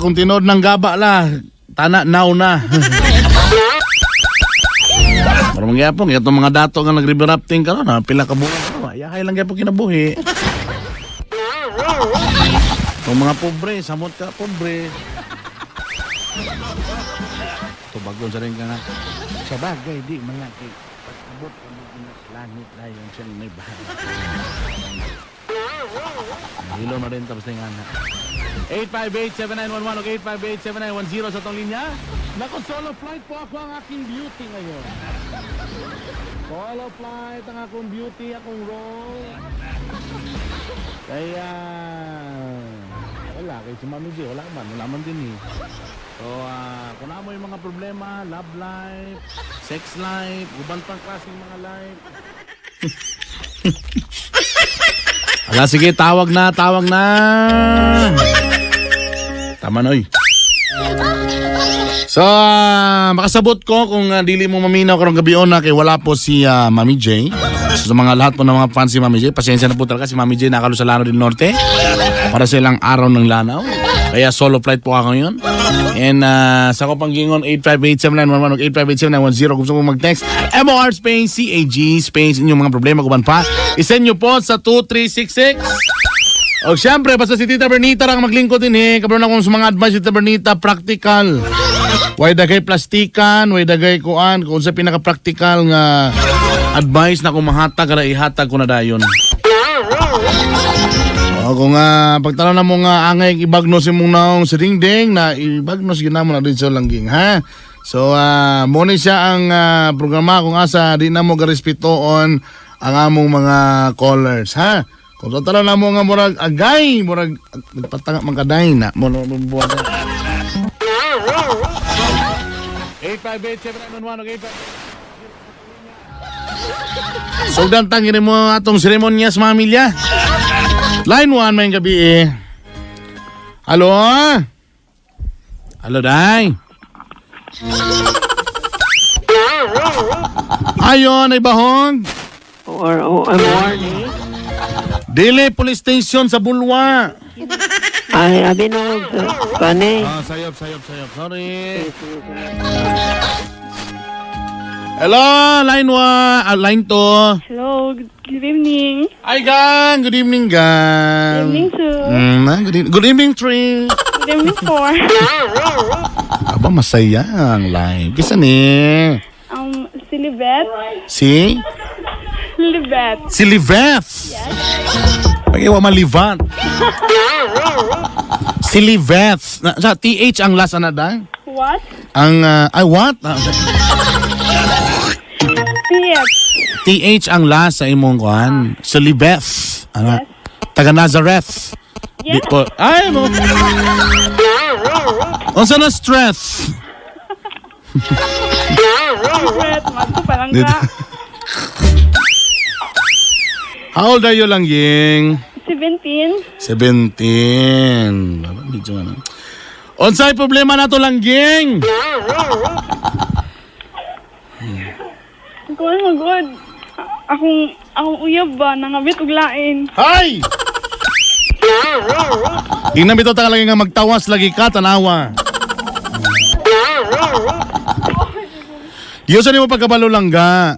Kung tinuod ng gaba la, tana now na. Pero mangyapon, itong mga dato nga nag-river rafting karon na pila ka buwan karon, ayahay lang gyapon kinabuhi. Itong mga pobre, samot ka pobre. Tubagon sa rin ka nga. Sa bagay, di mga kay pag-abot ka mo sa langit na yun siyang may bahay. Hilo na rin tapos na yung anak. 858-7911 o 858-7910 sa tong linya. Naku, solo flight po ako ang aking beauty ngayon. Solo flight ang akong beauty, akong role. Kaya, wala, kay si Mami J, wala man din eh. So, kung na mo yung mga problema, love life, sex life, uban pang klaseng mga life. Ala, sige, tawag na, tawag na. Tama na, oy. So, makasabot ko kung dili mo maminaw karong gabi na kay wala po si Mami J. So, sa mga lahat po ng mga fans si Mami J, pasensya na po talaga si Mami J nakalo sa Lanao del Norte para sa ilang araw ng Lanao. Kaya solo flight po ako ngayon. And sa ko panggingon 858-7911 o 858-7910 kung gusto mo mag-text, MOR space CAG space inyong mga problema kuban pa. I-send nyo po sa 2366. O siyempre, basta si Tita Bernita lang maglingkod din eh. Kabro na kung sa mga advice si Tita Bernita, practical. Way dagay plastikan, way dagay kuan, kung sa pinaka-practical nga advice na kung mahatag ra ihatag ko na dayon. O kung pagtanaw na mo nga angay ibagnos imong naong sa dingding na ibagnos gyud namo na dito langging ha. So mo ni siya ang programa kung asa di na mo garespetoon ang among mga callers ha. Kung sa tanaw na mo nga murag agay, murag nagpatanga man kaday na mo no buwan. 858-7911 okay. Sugdan tangin mo atong seremonyas mga milya. Line 1 may gabi eh. Halo? Halo, day. Ayon, ay bahong. Or OMR ni. Dili Police Station sa Bulwa. Ay, abi no, kani. Ah, sayop, sayop, sayop. Sorry. Hello, line 1, line 2. Hello, good evening. Hi, gang. Good evening, gang. Good evening, two. Good evening, three. Good evening, four. Aba, masaya ang live. Kisa ni? Si Libet. Si? Libet. Si Liveth. Pag-iwa malivat. Si Liveth. Na, sa TH ang last ana da? What? Ang, ay what? TF. TH ang last sa imong kuan. Si Liveth. Ano? Yes. Taga Nazareth. Yes. Di po. Ay mo. Unsa na stress? Libet. Magto pa lang Dito. ka. How old are you lang, Ying? 17. 17. Baba, medyo ano. Unsay problema na to lang, Ying? Kung ano good. Akong uyab ba, nangabit og lain. Hay! Tingnan bitaw ta lagi nga magtawas lagi ka tanawa. Diyo sa nimo pagkabalo lang ga.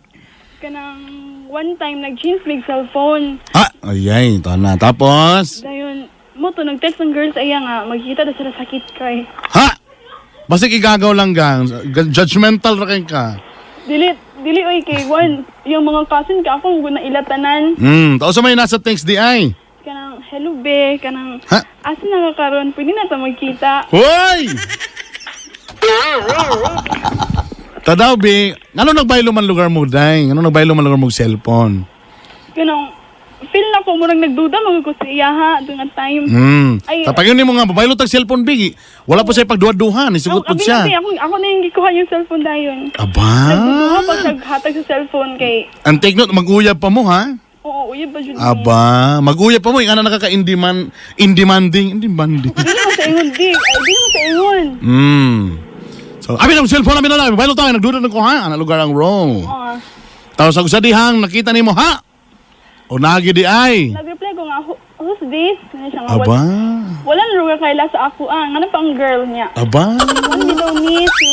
Kanang one time nag-change mig cellphone. Ah, ayay, ito na. Tapos, Dayon, mo to nag-text ang girls ay nga magkita na sila sakit kay. ha? Basig igagaw lang gang. Judgmental ra kay ka. Dili dili oy kay one yung mga cousin ka ako na ilatanan. Tapos may nasa text di ay. Kanang hello be, kanang Ha? asa na ka karon pwede na ta magkita. Hoy! Tadaw, bi, ano nagbaylo man lugar mo, day? Ano nagbaylo man lugar mo cellphone? Kanang feel na ko murag nagduda man ko sa iya ha during that time. Ay, Tapos yun mo nga, babaylo tag cellphone, bi. Wala po siya pagduha-duha, nisugot po Abi siya. na, ako, ako na yung gikuha yung cellphone dayon. Aba! Nagduduha pa siya hatag sa cellphone kay Ang take note, mag-uyab pa mo, ha? oo, uyab ba jud ni. Aba, mag-uyab pa mo. Yung ano nakaka-indemand, indemanding, indemanding. Di naman sa ingon di. Ay, di naman sa ingon. So, abi ng cellphone, abi na lang. Babaylo tayo, nagduda na ko, ha? Ano lugar ang wrong? Oo. Tapos sa dihang, nakita nimo ha? O nagi di ay. Nag-reply ko nga, Who's this? Ano siya nga, Aba. Wala na lugar kaila sa ako ah. Nga na pa ang girl niya. Aba. Ang daw ni si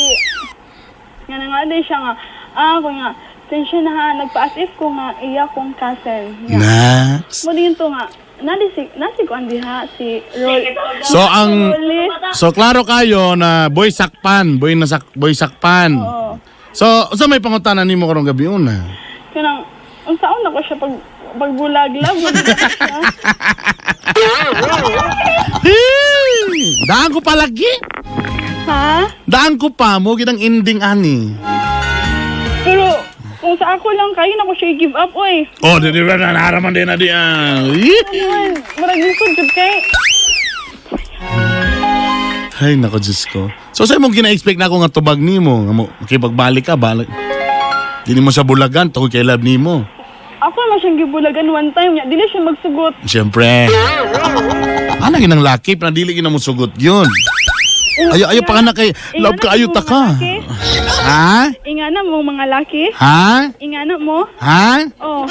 nga na nga din siya nga. Ah, ko nga. Tensya na ha, nagpa-as if ko nga iya kong cousin. Nga. Next. Mo din to nga. Nadi si nasi ko andi ha si Rol. So ang Rolly. So klaro kayo na boy sakpan, boy nasak boy sakpan. Oo. So unsa may pangutana nimo karong gabi una? Kanang unsaon na ko siya pag pagbulaglag. Hey! Daan ko palagi. Ha? Daan ko pa mo ginang ending ani. Pero kung sa ako lang kayo na ko siya i-give up oy. Oh, di di ba na naraman din na di ah. Ano, murag lisod jud kay. Ay nako Diyos ko. So sa imong gina-expect na ako nga tubag nimo, nga mo makipagbalik ka balik. Dili mo siya bulagan tungod kay love nimo. Ako man siyang gibulagan one time niya. Dili siya magsugot. Siyempre. Ana ginang laki, pero dili gina mo sugot yun. Ayo ayo pa ka na kay love ka ayo ta ka. Ha? Ingana mo mga laki. Ha? Ingana mo. Ha? Oh.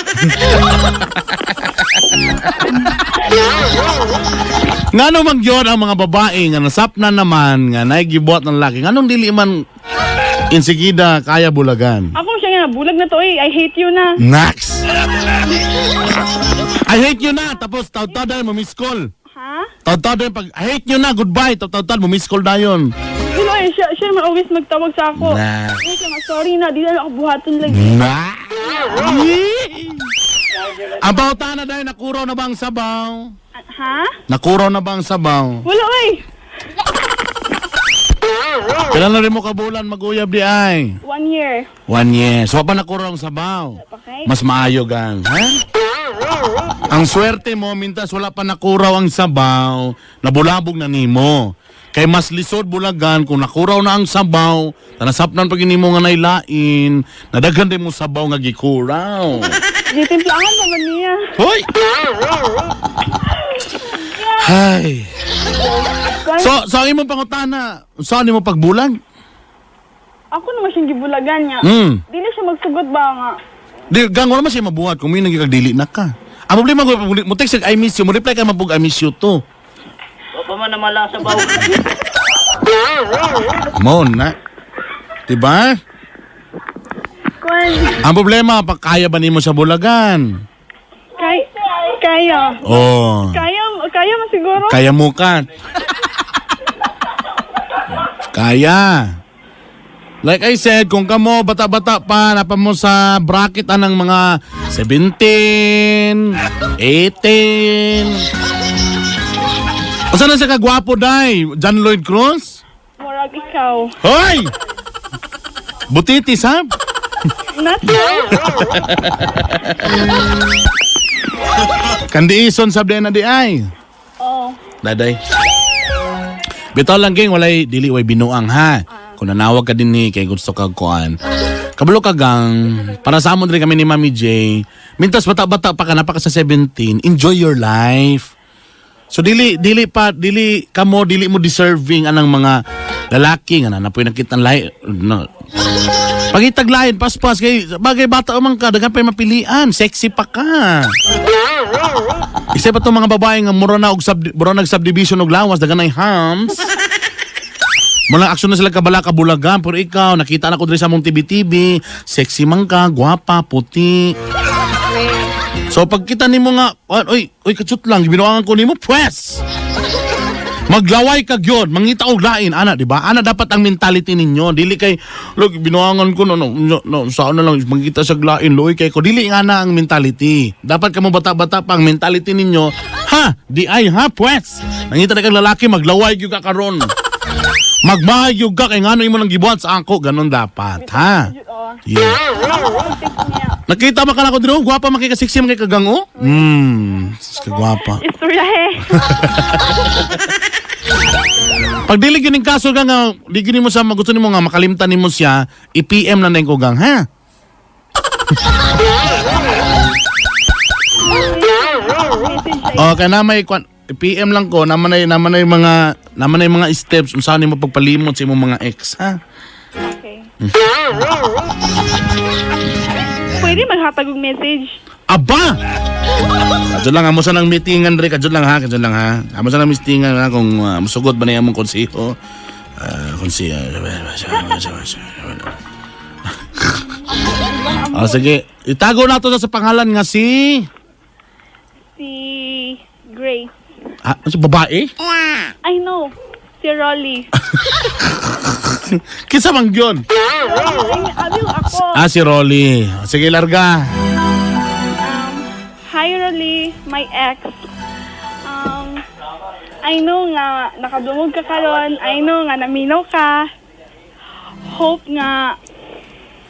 Ngano man gyud ang mga babae nga nasapna naman nga naigibuhat ng laki. Nganong dili man insigida kaya bulagan. Ako siya nga bulag na to eh. I hate you na. Next. I hate you na tapos taud-taud dahil mo miss call. Ha? Taud-taud dahil pag I hate you na goodbye taud-taud mo miss call dayon. Pero eh, siya naman always magtawag sa ako. Na. Ay, siya nga, sorry na, di na ako buhaton lagi. Na. Ang bauta na dahil nakuraw na ba ang sabaw? Ha? Nakuraw na ba ang sabaw? Wala oy. Kailan na rin mo kabulan maguyab di ay? 1 year. 1 year. So, pa nakuraw ang sabaw? Okay. Mas maayo gang. Ha? Ang swerte mo, mintas wala pa nakuraw ang sabaw, nabulabog na nimo. Kay mas lisod bulagan kung nakuraw na ang sabaw, tanasapnan pag nimo nga nailain, nadaghan din mo sabaw nga gikuraw. Gitimplahan pa man niya. Hoy! Hay. So ang imong pangutana, saan nimo pagbulag? Ako naman siyang gibulagan niya. Dili siya magsugot ba nga. Di, gang, wala man siya mabuhat kung may naging dili na ka. Ang problema ko, mo text I miss you, mo reply ka mabug I miss you too. Wa pa man namala sa baw. Mo na. Diba? Kwan, Ang problema, pa kaya ba nimo sa bulagan? kay, kaya. Oh. Kaya, kaya mo siguro. Kaya mo ka. Kaya. Like I said, kung kamo bata-bata pa, napa mo sa bracket anang mga 17, 18. Unsa na siya kagwapo day? John Lloyd Cruz? Murag ikaw. Hoy! Butitis ha? Not you. Kandiison sabde na di ay. Oh. Daday. Bitaw lang ging walay dili way binuang ha. Kung nanawag ka din ni kay gusto kag kuan. Kabalo ka gang para sa amon diri kami ni Mami J. Mintas bata-bata pa ka na pa ka sa 17, enjoy your life. So dili dili pa dili kamo dili mo deserving anang mga lalaki nga na napoy nakita lahi no. Pagitaglain paspas kay bagay bata man ka daghan pa mapilian, sexy pa ka. Isa pa tong mga babae nga mura na og sub, mura nag subdivision og lawas daghan ay hams. Mula aksyon na sila kabala kabulagan pero ikaw nakita na ko diri sa mong TV-TV, sexy man ka, gwapa, puti. So pagkita nimo nga, oy, oy katsut lang, binuangan ko nimo, pwes. Maglaway ka gyud, mangita og lain ana, di ba? Ana dapat ang mentality ninyo. Dili kay look binuangan ko no no, no, no saan na lang mangita sa lain, luoy kay ko. Dili nga na ang mentality. Dapat kamo bata-bata pa ang mentality ninyo. Ha, di ay ha, pwes. Nangita na kang lalaki maglaway gyud ka karon. Magmahal gyud ka kay ngano imo nang gibuhat sa ako, ganon dapat, ha? Oh. Yeah. Text niya. Nakita ba ka na ko dito? Gwapa man kay ka sexy man kay kagang oh. Kagwapa. Istorya eh. Pag dili gyud ning kaso ka nga, di gyud nimo sa gusto nimo nga makalimtan nimo siya, i-PM na ko gang ha. Message siya. Okay na may kwan PM lang ko naman ay mga steps unsa nimo pagpalimot sa imong mga ex ha. Okay. Pwede maghatag og message. Aba! Kadyo lang, amo sa nang meetingan re, kadyo lang ha, kadyo lang ha. Amo sa nang meetingan ha, kung musugot ba na among konseho. Konseho. Ah, sige. Itago na to sa pangalan nga si. Si Grace. Ah, si babae? I know. Si Rolly. Kinsa man yun? Ay, abi ako. Ah, si Rolly. Sige, larga. Hi, Rolly, my ex. I know nga nakadungog ka karon. I know nga naminaw ka. Hope nga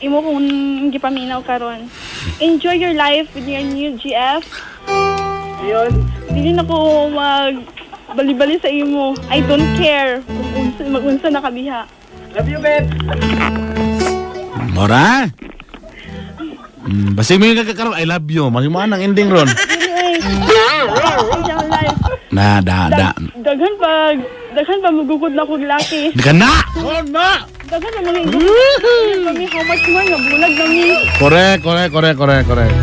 imo kung gipaminaw karon. Enjoy your life with your new GF. Ayun. Dili na ko mag bali-bali sa imo. I don't care kung unsa, mag-unsa na kabiha. Love you, babe. Mora? Basig mo yung kakaroon. I love you. Masig mo ang ending ron. Dili ay. Enjoy your life. Na, da, da. Daghan pa magugod na kog laki. Di ka na! Oh, na! Daghan pa mga igugod kami how much more nga bulag na mi. Correct, correct, correct, correct, correct.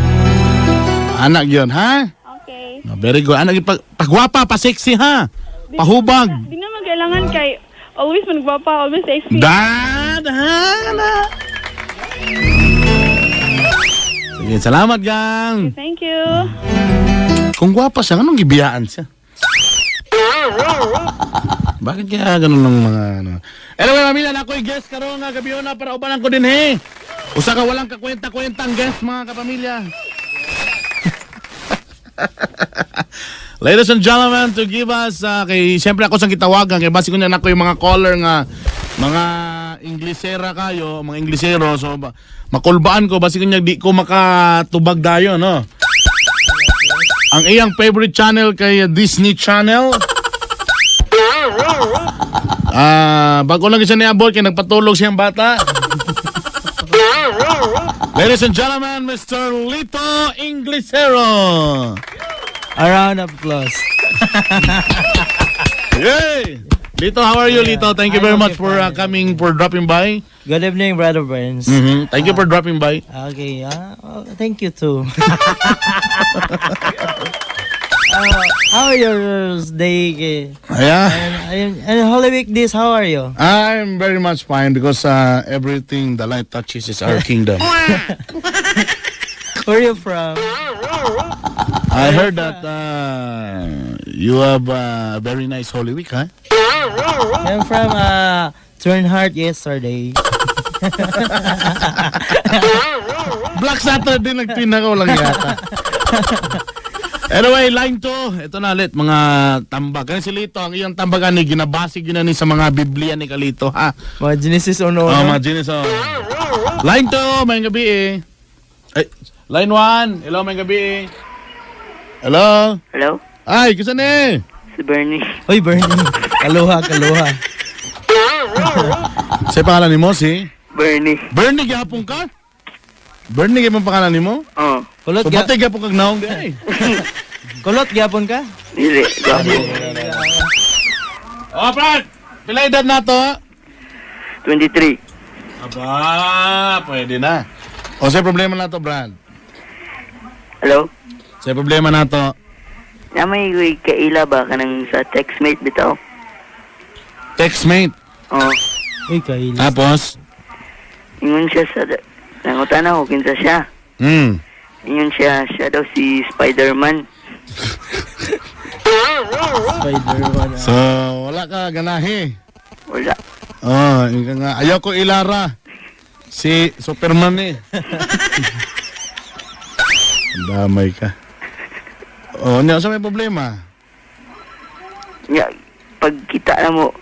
Anak yun, ha? Okay. Oh, very good. Anak, pag, pagwapa, pa-sexy, ha? Pahubag. Di naman kailangan kay always man gwapa, always sexy. Da, da, da. Sige, salamat, gang. Thank you. Kung gwapa siya, anong gibiyaan siya? Bakit kaya ganun ng mga ano? Anyway, mamila na ako'y guest karon nga gabi na para ubanan ko din he. Usa ka walang kakwenta-kwentang guest, mga kapamilya. Ladies and gentlemen, to give us kay siyempre ako sang gitawagan kay basi ko na ako yung mga caller nga mga Inglesera kayo, mga Inglesero, so makulbaan ko basi kunya di ko makatubag dayon, no. Ang iyang favorite channel kay Disney Channel. Ah, bago lang siya niabot kay nagpatulog siyang bata. Ladies and gentlemen, Mr. Lito Inglesero. A round of applause. Yay! Lito, how are you, Lito? Thank you I'm very okay, much for fine. coming, for dropping by. Good evening, Brother Burns. Thank you for dropping by. Okay, oh, thank you too. How are your day? Yeah. And Holy Week this, how are you? I'm very much fine because everything the light touches is our kingdom. Where are you from? I heard that you have a very nice Holy Week, huh? I'm from Turnhart yesterday. Black Saturday nag-twin ako lang yata. Anyway, line 2. Ito na ulit, mga tambag. Ganun si Lito, ang iyang tambagan ni ginabasig yun na ni sa mga Biblia ni Kalito, ha? Mga Genesis 1. Oh, mga Genesis, oh. Line 2, may gabi eh. Ay, line 1. Hello, may gabi eh. Hello? Hello? Ay, kisa ni? Si Bernie. Uy, Bernie. Kaloha, kaloha. Sa pangalan ni mo, si? Bernie. Bernie, gihapon ka? Bernie, gihapon pangalan ni mo? Oh. Kulot, So, gya batay gihapon kag naong di ay. kulot gyapon ka? Dili. Gwapo. Oh, Brad! Pila edad na to? 23. Aba, pwede na. O, sa problema na to, Brad. Hello? Sa problema na to. Na may kaila ba ka nang sa textmate bitaw? Textmate. Oh. Uy, kaila. Tapos, Ingon siya sa. Nangutana ko kinsa siya. Ingon siya, siya daw si Spider-Man. Spider-Man. So, wala ka ganahi. Wala. Oh, ika nga. Ayaw ko ilara. Si Superman eh. Ang damay ka. Oh, niya, sa may problema? Nga, pagkita na mo,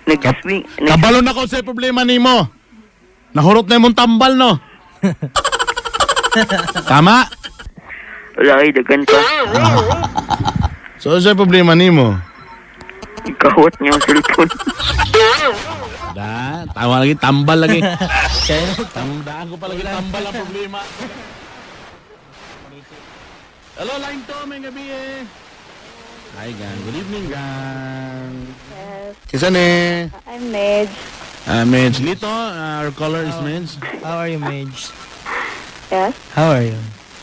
nag-swing. Kabalo na ko sa problema nimo. Nahurot na imong tambal, no? Tama? Wala kay dagan pa. So, sa problema nimo? Ikahot niya ang cellphone. Da, tama lagi, tambal lagi. Kaya, Tandaan ko palagi tambal ang problema. Hello, line 2, may gabi eh. Hi, gang. Good evening, gang. Yes. Kisa ni? I'm Nedge. Midge. Lito, our caller is Midge. How are you, Midge? Yes. How are you?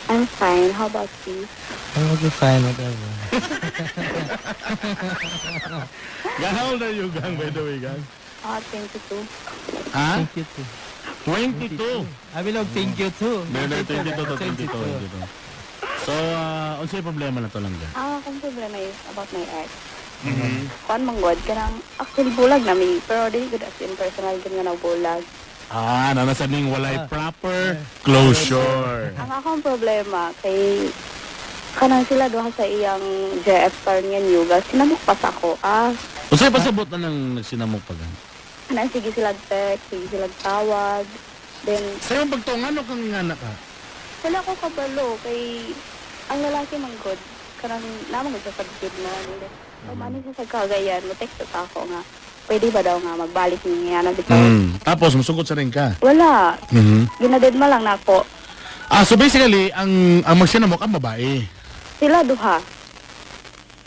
I'm fine. How about you? I'm okay, fine, whatever. Gang, how old are you, gang, by the way, gang? 22. Ha? Thank you too. 22. Abilog, thank you too. No, no, 22 to, 22, 22. So, unsay problema na to lang, gang? Ang akong problema is about my ex. Kuan man god, kanang actually bulag na mi, pero dili gud as in personal gud nga nabulag. Ah, nasa ning walay proper closure. Ang akong problema kay kanang sila duha sa iyang JF star nga new gas, sinamok pa sa ako. Ah, Unsay pasabot na nang nagsinamok pa, gang? kanang sige sila text, sige sila tawag. Then Sa iyong pagtuo, ano kang ingana ka? wala ko kabalo kay ang lalaki man god kanang naman gud sa sabgid mo. O man siya sa Cagayan, mo text sa ako nga pwede ba daw nga magbalik niya na bitaw. Tapos, musugot sa rin ka. Wala, Mhm. ginadedma lang nako. Ah, so basically, ang magsinamok ang babae. Sila duha.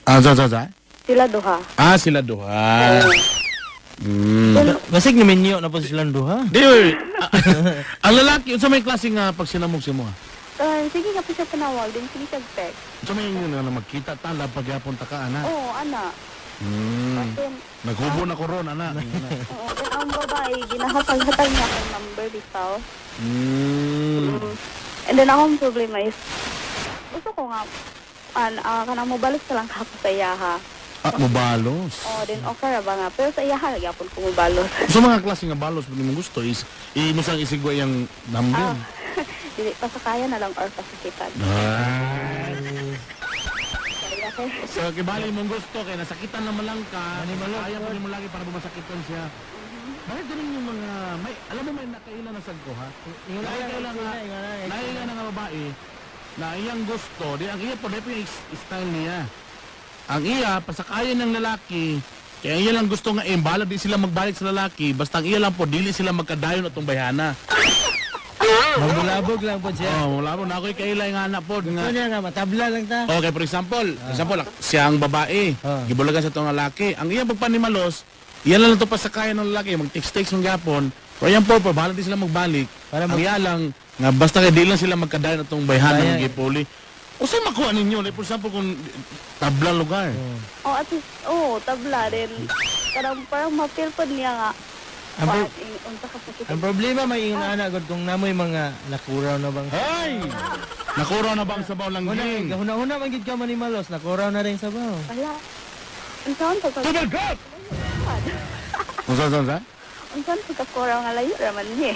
Ah, za, za, za? Sila duha. Ah, sila duha. Mm. Basig ni minyo na po silang duha. Di, oy. Ah, ang lalaki, unsa may klase nga pag sinamok si mo? Ah? Sige ka po siya panawag, din sige siya text. Unsa may ingon nga na magkita ta pagyapon ta ka ana. Oo, ana. Then, Naghubo na ko ron ana. oo, then ang babae, ginahatag-hatag niya akong number bitaw. And then akong problema is, gusto ko nga, kanang mobalos na lang ako sa iyaha. Ah, mobalos. Oo, then okay ra ba nga. Pero sa iyaha, nagyapon ko mobalos. So mga klase nga balos mo mong gusto is imo sang isigwa yang number. Ah, dili, pasakaya na lang or pasakitan. Ah. Kaya kay So kibali mong gusto kay nasakitan na lang ka, kaya pa nimo lagi para masakitan siya. Bakit ganun yung mga may alam mo may nakaila na sad ko ha? Ingon na, Nakaila nga, ingon na, nakaila na nga babae na iyang gusto, di ang iya po di po yung style niya. Ang iya pasakayan ng lalaki, kaya ang iya lang gusto nga eh, bahala di sila magbalik sa lalaki, basta ang iya lang po dili sila magkadayon atong bayhana. Mabulabog lang po siya. Oh, wala mo na ako'y kailay nga anak po Gusto nga. niya nga, matabla lang ta. Okay, for example, siya ang babae, gibulagan sa itong lalaki. Ang iyang pagpanimalos, iyan lang to pasakayan ng lalaki, mag-text-text ng gapon. Pero yan po, bahala di sila magbalik. Para ang iya lang, nga basta kay di lang sila magkadayon atong bayhana Bayan. ng gipuli. Usay makuha ninyo, like for example, kung tabla lugar. Oh, at least, oh, tabla din. Karang parang ma-feel po niya nga. Ang Kuan, unsa ka sakit. Ang problema may ingon ana gud kung namoy mga nakuraw na bang. Hey! Nakuraw na ba ang sabaw Una, langging? huna-huna man gid ka manimalos, nakuraw na rin sabaw. Wala. Unsaon pagka Tumagot! Unsa, unsa, unsa? Unsaon pagkakuraw nga layo raman niya.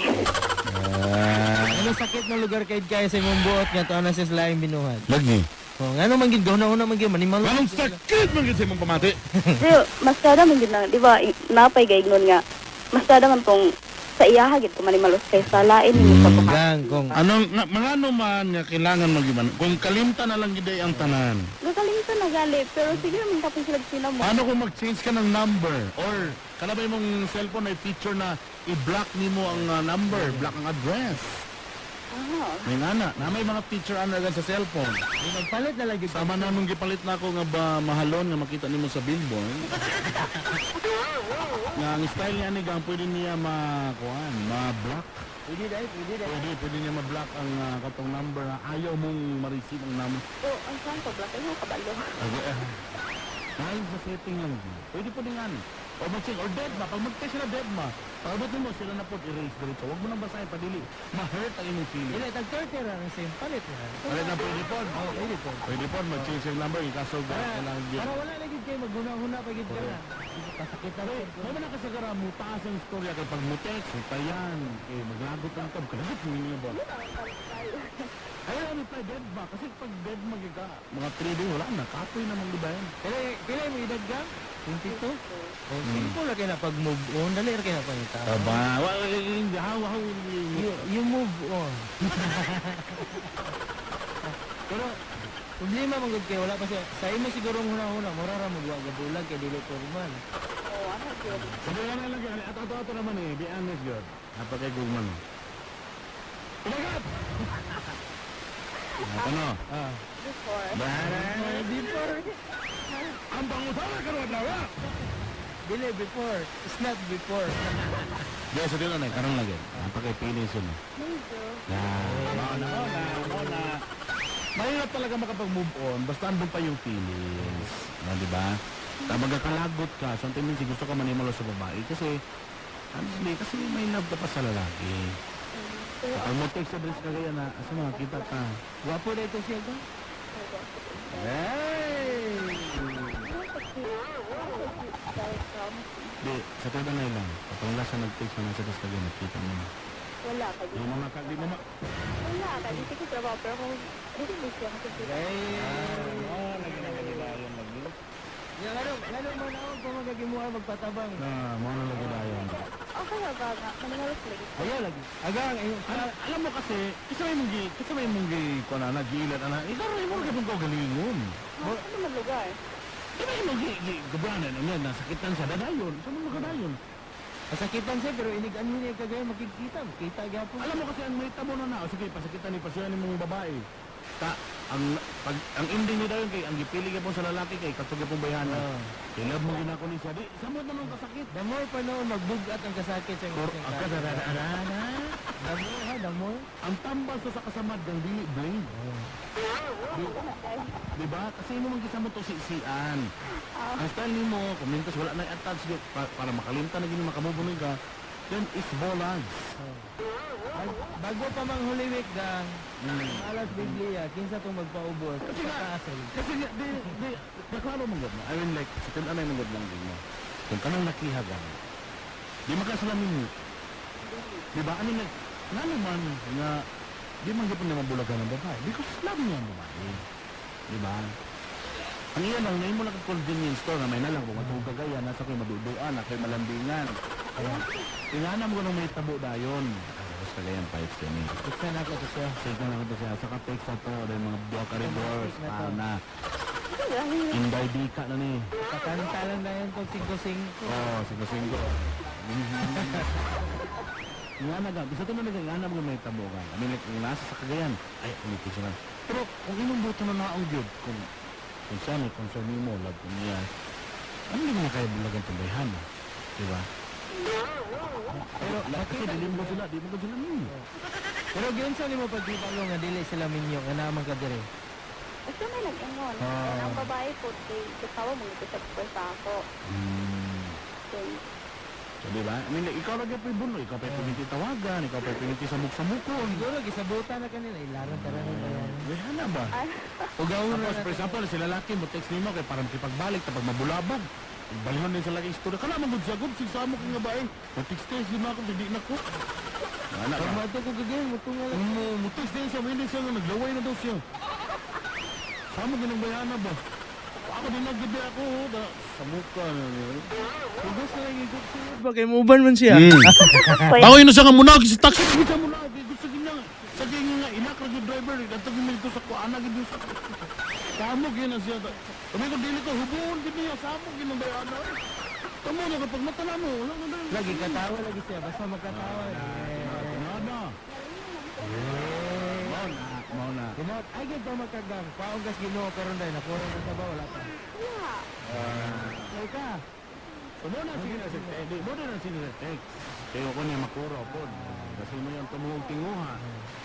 Ah, Ano sakit ng lugar kay kaya sa imong buot nga tuwa na siya sa laing binuhat. lagi. Oh, ngano man gid huna-huna man gid manimalos. Anong sakit man gid sa imong pamati? Pero mas kada man gid na, di ba, napay gaignon nga. Mas kada man tong sa iyaha gid ko manimalos kay sa lain nimo sa buka. Gang kung Anong nga, mga ano man nga kailangan magiban? Kung kalimta na lang gid ay ang tanan. Gagaling na gali, pero sige man kapon sila sinamo. Paano kung mag-change ka ng number or kana ba imong cellphone ay feature na i-block nimo ang number, block ang address. Ah. May ngana, na may mga feature ana gan sa cellphone. magpalit na lang gid. Sama na nung gipalit na ako nga ba mahalon nga makita nimo sa billboard. Nga ang style niya ni gang pwede niya ma kuan, ma-block. Pwede dai, pwede dai. Pwede, pwede niya ma-block ang katong number na ayaw mong ma-receive ang number. Oh, unsaon pa black ay kabalo. Okay. Dahil sa setting lang. Pwede po din ano. O mag-check, or dead ma. Pag mag-test sila dead ma, pag-abot mo sila na po erase diretso. Huwag mo nang basahin, padili. Ma-hurt ang imong feeling. Dili tag 30 ra ang same palit na. Palit na pwede po. Oh, pwede po. Pwede po, mag-change yung number. Ikaso, kailangan yun. Para wala na gid kay maghuna-huna pa gid ka na. Pasakit na May may mga kasagara mo, taas ang istorya kay pag mo text, tayan, eh, maglagot lang ka, kalagot mo niya ba? Ay, ano pa, dead ba? Kasi pag dead magiga, mga 3 day, wala na, kapoy namang di ba yan? Pila pila mo edad ka? 22. Oh, simple ra kay na pag move on, dali ra kay na pangita. Aba, well, hindi, how will you You move on. Pero problema man gud kay wala pa siya. Sa imo siguro huna-huna mura ra mo gabulag kay dili formal. Oh, ano gyud. Sabi nga na lang, at ato ato naman eh, be honest yun. Napakay gugman. Tumagat! Ano? Ah. Before. Before. Ang pangutana karon adlaw. Dili before. It's not before. Di sa dilo na karon lagi. Napakay feelings yun. Medyo. Na, na, na, na, na. Mahirap talaga makapag-move on basta andun pa yung feelings. No, di ba? Tama ka, kalagot ka. So, ang tendency, gusto ka manimalo sa babae kasi, honestly, kasi may love ka pa sa lalaki. Pero Pag mo text sa dress ka kaya na, asa makakita ka. Gwapo na ito siya ba? Hey! Di, sa tuwa na lang. Kapag wala siya nag-text na nasa dress ka ganyan, nakita mo. wala ka Di mo maka, di mo ma... Wala ka. Di ko trabaho pero kung di ko siya makikita. Hey! Oh, lagi na lagi dayon lagi. Ya, ngano man ako kung magagimuha magpatabang. Na, mo na lagi dayon. Okay na ba nga? Manimalos lagi. Ayaw lagi. Agang, ayun. Alam mo kasi, kasi may mong gi, kuan na, giilan ana, ikaw rin mo rin ko galingon. Ano man lugar? Di ba yung gi, gabranan, ano, nasakitan sa dadayon, sa mga kadayon. Pasakitan siya pero inig-anhin niya kagaya makikita. Kita gyapon. Alam mo kasi ang may tabo na na, o sige, pasakitan ni pasyan ni mong babae. Ta, ang pag ang ending ni dayon kay ang gipili gyapon sa lalaki kay katong gyapon bayana. Oh. Kay love mo ginako ni siya, di samot naman kasakit. The more pa noon magbugat ang kasakit sa Or imong ang kadarana. The more ha, the more. Ang tambal sa kasamad ng dili blame. Di ba? Kasi mo man gisamo to si-sian. Ang style nimo, kung mintas wala na attach gyud para makalimtan na gini makamubunoy ka, then is bolags. Bago pa mang Holy Week gang, alas Biblia, kinsa tong magpaubos. Kasi nga, Pataas, eh. kasi nga, di, di, di, klaro mong gud na. I mean like, sa tinanay mong gud lang din mo. Kung kanang nakihagan, di makasalamin mo. Di ba? I mean like, nga naman nga, di man gyapon na mabulagan ng babae. Because love niya ang babae. Di ba? Ang iya lang, ngayon mo lang ang convenience store na may nalang, kung matugag kagaya, nasa ko'y maduduan, na ko'y malambingan. Kaya, inganam ko nung may tabo dayon. Tapos kagayan, pipes din eh. Buksan ako to siya. Sige na ko to siya. Saka text na to. Dahil mga buwa ka doors. Na to. Na. Inday di ka na ni. Kakanta lang na yan tong 5-5. Oo, oh, singko-singko. Nga na ga. Bisa to na nga na may tabo ka. I mean, like, kung nasa sa Cagayan, ay, umitik siya na. Pero kung imong buto na naong gyud, kung siya ni concern nimo, love ko niya, ano hindi mo na kaya bulagan itong bayhana? Di ba? Pero Kasi makita dili mo sila, di mo sila ninyo. Pero giunsa nimo pagkita ko nga dili sila minyo nga naman ka dire. Basta may nag-ingon. Ah. Ang babae po, kay kasawa mo ito sa pwersa ako. Then, So, di ba? I mean, like, ikaw lagi pa buno, ikaw pa yung tawagan, ikaw pa yung samok-samukon. Siguro gisabutan na kanila ilaron tara na ba yan. Bayhana ba? Ugawon Tapos, na. for example, si lalaki mo text nimo kay parang kipagbalik tapos mabulabog. Balihon din sa laki istorya. Kala mo gud siya gud sig samo kay nga bae. Mo text text din ako hindi na ko. Ana Pag ba? mato ko kagayon mutunga lang. Mo mo text din siya, mo hindi siya nga naglaway na daw siya. Samo ginang bayana ba? Ako din naggabi ako oh, da samuka na niya. Ubos na lang ikot ba kay muuban man siya. Tawag na siya nga munagi sa taxi, gid siya munagi gusto gid niya. Sa gid nga inak ra gyud driver, adto gid dito sa kuana gid sa Samo gid na siya. Kami ko dili ko hubuon gid niya samo gid ng bayana. Tamo na kapag mata na mo, wala na dahil. Lagi katawa lagi siya basta magkatawa. Tinada. Mao na, mao na. Kinot, ay gid ba magkagang paong gas Ginoo karon dai nakuro na sa ba wala pa. wala. Ay ka. So, mo na sige na sa text. Mo na sige sa text. Kaya ko niya makuro po. Kasi mo yung tumuhog tinguha.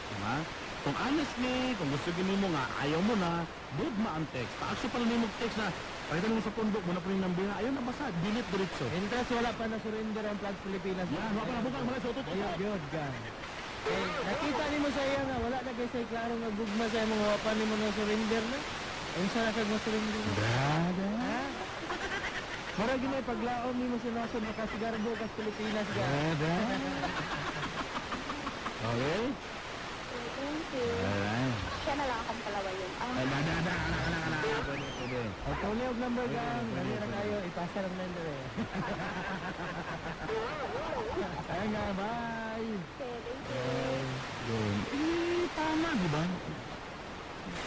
Diba? Kung honestly, kung gusto gini mo nga, ayaw mo na, good ma ang text. Pa-action pala nimo text na, pakita mo sa kondok, mo na pa rin ng biha. Ayaw na basa, delete diretso. Entrance wala pa na surrender ang flag Pilipinas. Yan, wala pa na bukang, wala sa utot. Ayun, gyud ka. Eh, nakita nimo sa iya nga wala na kay say klaro nga gugma sa imong wa pa nimo na surrender na. Unsa na kag surrender? Brada. Ha? Mura ginay paglaom nimo sa nasod makasigarbo kas Pilipinas ka. Brada. Okay? Thank you. Alright. Siya na lang akong palawayin. Ah, Ay, da, da, da, ala, ala, ala. Pwede, pwede. O tuli og number gang, dali ra kayo ipasa lang number eh. Ayun nga, bye. okay, thank you. Yun. Eh, tama, di ba?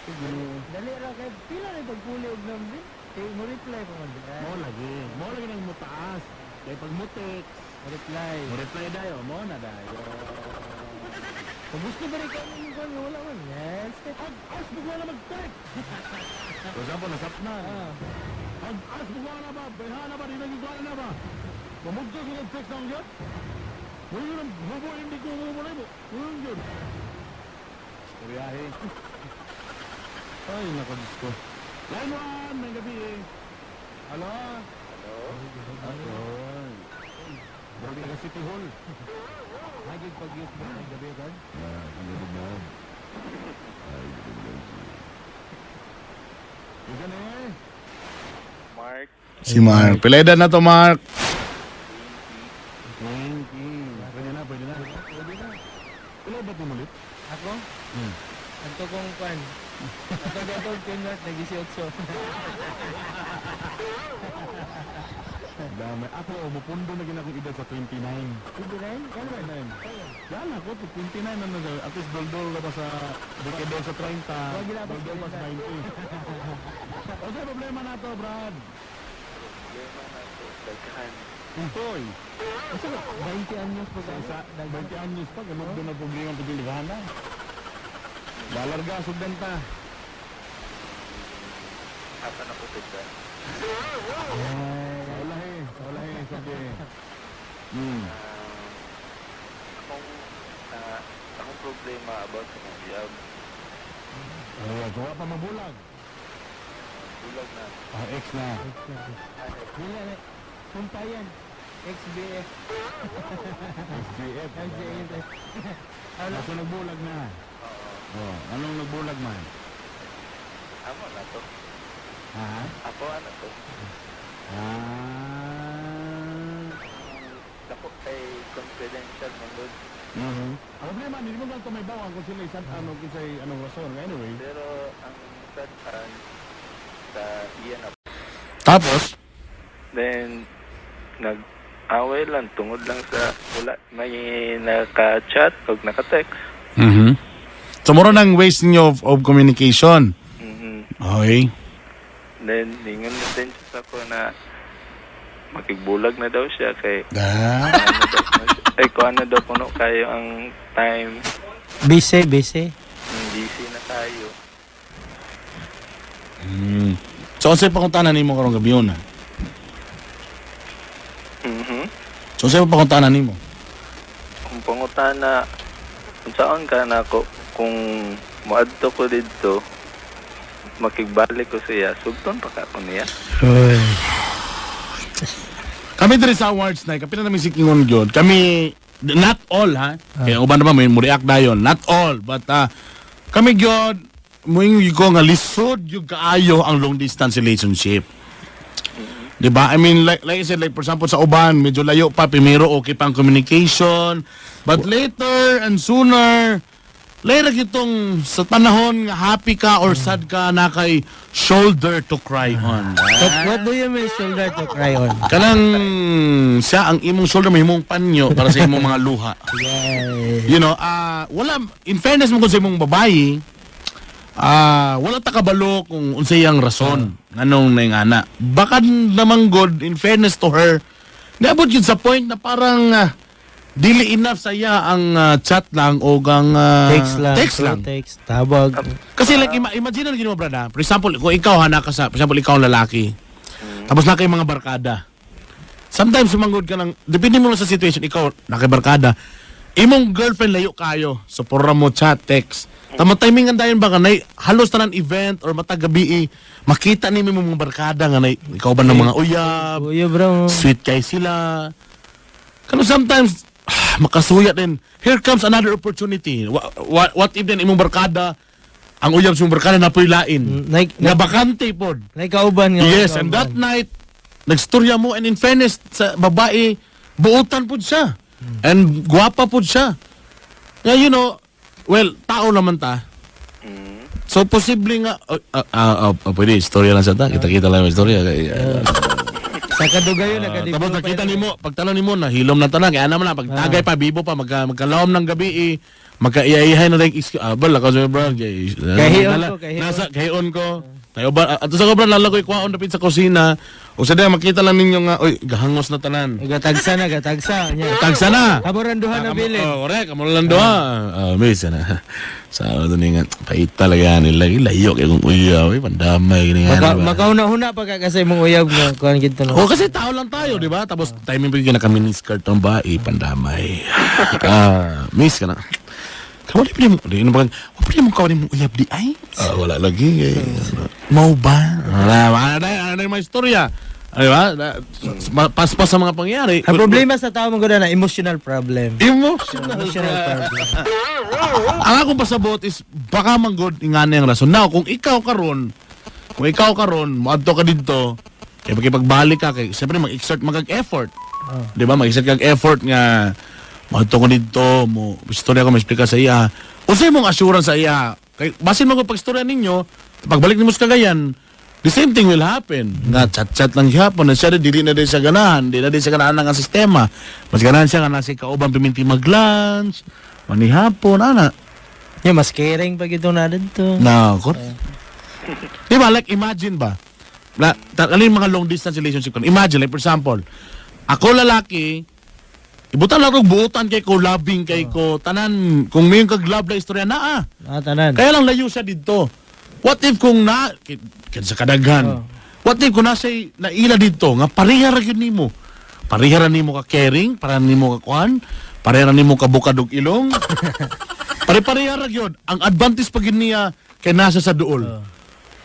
Siguro. Dali ra kay pila ra pagpuli og number. Kay mo reply pa man. Mo lagi. Mo lagi nang mutaas. Kaya pag mo text, Mo reply. mo reply dayo, mo na dayo. Kung gusto ba rin kami yung kwan, wala man. Yes. Ag as mo na mag-text. For example, nasapnan. Ah. Ag as mo na ba? Bayhana ba? Di nagigwala na ba? Mamugto ko ng text ng yun? Wala yun ang hubo, hindi ko hubo na mo. Wala yun. Storyahe. Ay, nako, Diyos ko. Line 1, maayong gabii. Hello? Hello? Ay. Grabe ka City Hall. Hagig pag-use mo ng gabi kan? Ah, ano ba? Ay, grabe. Ika na eh. Mark. Si Mark. Pila edad na to, Mark? 20. Pwede na, pwede na. Pwede na. Pila ba ito ulit? Ako? Anto kong kwan. Ato gatong pinot, nag-18. Dami. Ako, mupundo na gina akong edad sa 29. 29? Kano ba? 29. Yan ako, 29 na na. At least doldol na ba sa dekade sa 30. Wag gilabas Doldol pa sa 90. O sa problema na to, Brad? Problema na to. Daghan. Utoy. Asa ka? 20 anyos pa Sa ba? isa, 20 anyos pa, ganun doon ang problema ang pagdiligahan na. Lalarga, sugdan ta. Apa na ko tigdan. Sa ulahi, sige. Akong problema about sa akong uyab. Oh, so wala pa mabulag. Bulag na. Ah, ex na. Wala na. Sumpayan. XBF. SGF. XBF. Ah, so nagbulag na. Oh, anong nagbulag man? Amo na to. Ha? Ako ano to. Ah. Dako kay confidential man gud. Ang problema, hindi mo lang ito may bawang kung sila isang ano, kinsay anong rason. Anyway. Pero ang sad ang sa iya na. Tapos? Then nag-away lang tungod lang sa wala may naka-chat o naka-text. So, mura ng ways ninyo of communication. Okay. Then ningon na din siya sa ako na makigbulag na daw siya kay Ah. ano daw, ay kung ano daw kuno kayo ang time. Busy, busy. Busy na tayo. So, unsay pangutana nimo karong gabi yun? So, unsay pangutana nimo? Kung pangutana, unsaon ka na ko kung moadto ko didto, makigbalik ko siya, sugton pa ka ko niya. Kami diri sa awards night, kapila namin si Kingon gyud. Kami not all ha. Kaya uban naman may mo react dayon. Not all, but kami gyud moingon ko nga lisod gyud kaayo ang long distance relationship. 'Di ba? I mean, like I said, like for example sa uban, medyo layo pa primero okay pa ang communication, but later and sooner later kitong sa panahon nga happy ka or sad ka na kay shoulder to cry on. What do you mean shoulder to cry on? Kanang siya ang imong shoulder may imong panyo para sa imong mga luha. Yeah. Wala in fairness mo kung sa imong babayi, wala ta kabalo kung unsay ang rason nganong naingana. Baka naman god in fairness to her, niabot yun sa point na parang dili enough sa iya ang chat lang o ang Text lang. text lang. Text. Tabag. Kasi like imagine na ginawa, brad, ha? For example, kung ikaw hana ka sa, for example, ikaw ang lalaki. Tapos na kay mga barkada. Sometimes sumanggod ka ng, depende mo lang sa situation, ikaw nakabarkada. Imong girlfriend layo kayo. So pura mo chat, text. Tama timing ang dayon ba ka nay halos tanan event or matag gabi eh, makita nimo imong mga barkada nga nay ikaw ba ng mga uyab, Kuya bro. sweet kay sila. Kano sometimes makasuya din. Here comes another opportunity. What if then imong barkada ang uyab sa imong barkada na lain. Like, Nga bakante pod. like kauban nga. Yes, and that night nagstorya mo and in fairness sa babae buutan pod siya. And guwapa pod siya. Nga well, tao naman ta. So posible nga pwede istorya lang sa ta. Kita-kita lang yung istorya. Sa kadugayon Ah, tapos nakita nimo, pagtanaw nimo nahilom na tanan kaya naman na pagtagay pa bibo pa magkalawom ng gabi eh magkaiyahay na like bala ka sa bro. Kahiyon ko, kahiyon. Nasa kahiyon ko. Tayo ba ato sa ko bro lalagoy kwaon dapit sa kusina. O sa makita lang ninyo nga oy gahangos na tanan. Gatagsa na, gatagsa. Nya. Tagsa na. Kaboran duha na bilin. Oh, correct. Amo lang duha. Ah, miss na. Sa ano ni nga pait talaga nila layo kay kung uyaw, eh, pandamay gini nga. Maka, diba? makauna-huna pa ka kasi mong uyab nga kuan gid no. Oh, kasi tao lang tayo, di ba? Tapos timing pa yung naka-miniskirt ng bae, pandamay. Miss ka na. Kamo di mo, di mo wala mo kawan mo uyab di ay. Ah, wala lagi eh. Mao ba? Wala, wala na, ano yung mga istorya. Ay ba? Paspas sa mga pangyayari. Ang problema sa tao man gud na emotional problem. Emotional. Emotional problem. Ang akong pasabot is baka manggod ingani ang rason. Now, kung ikaw karon, moadto ka didto, kay pakipagbalik ka kay siyempre mag-exert magag effort. Oh. Di ba? Mag-exert kag effort nga moadto ko didto, mo istorya ko, mo-explain sa iya. Unsay mong assurance sa iya? Kay basin mo pag istorya ninyo, pagbalik nimo sa Cagayan, the same thing will happen. Nga chat-chat lang gihapon na siya dili na din siya ganahan, di na din siya ganahan ang sistema. Mas ganahan siya nga nasa kauban piminti mag-lunch, manihapon, ana. Yeah, mas caring pag ito na dito. Na, ko. Di ba, like, imagine ba? Na, ano yung mga long distance relationship ko? Imagine, like, for example, ako lalaki, ibutan lang kong buutan kay ko, loving kay ko, tanan, kung may kag love na istorya na ah. Ah, tanan. Kaya lang layo siya dito. What if kung na, sa kadaghan, what if kung nasa naila dito, nga pareha ra gyud nimo. Pareha ra nimo ka caring, pareha nimo ka kuan, pareha ra nimo ka bukad og ilong. Pare-pareha ra gyud. Ang advantage pa gyud niya kay nasa sa duol.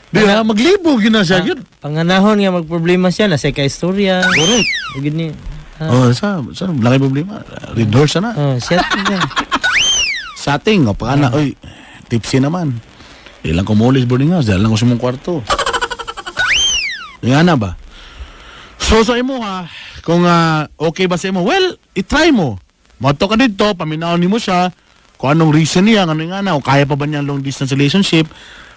Di ba? Maglibo gyud na siya gyud. Panganahon nga magproblema siya nasa ka istorya. Correct. Ugid ni. Ah, Oh, sa laki problema. Red horse na. oh, siya. Sa ating, o pagka na, oy, tipsy naman. Di lang kumulis boarding house, dahil lang ko sa mong kwarto. Nga na ba? So, sa imo ha, kung okay ba sa imo, well, itry mo. Moto ka dito, paminaon nimo siya, kung anong reason niya, ano nga na, kung kaya pa ba niya ang long distance relationship.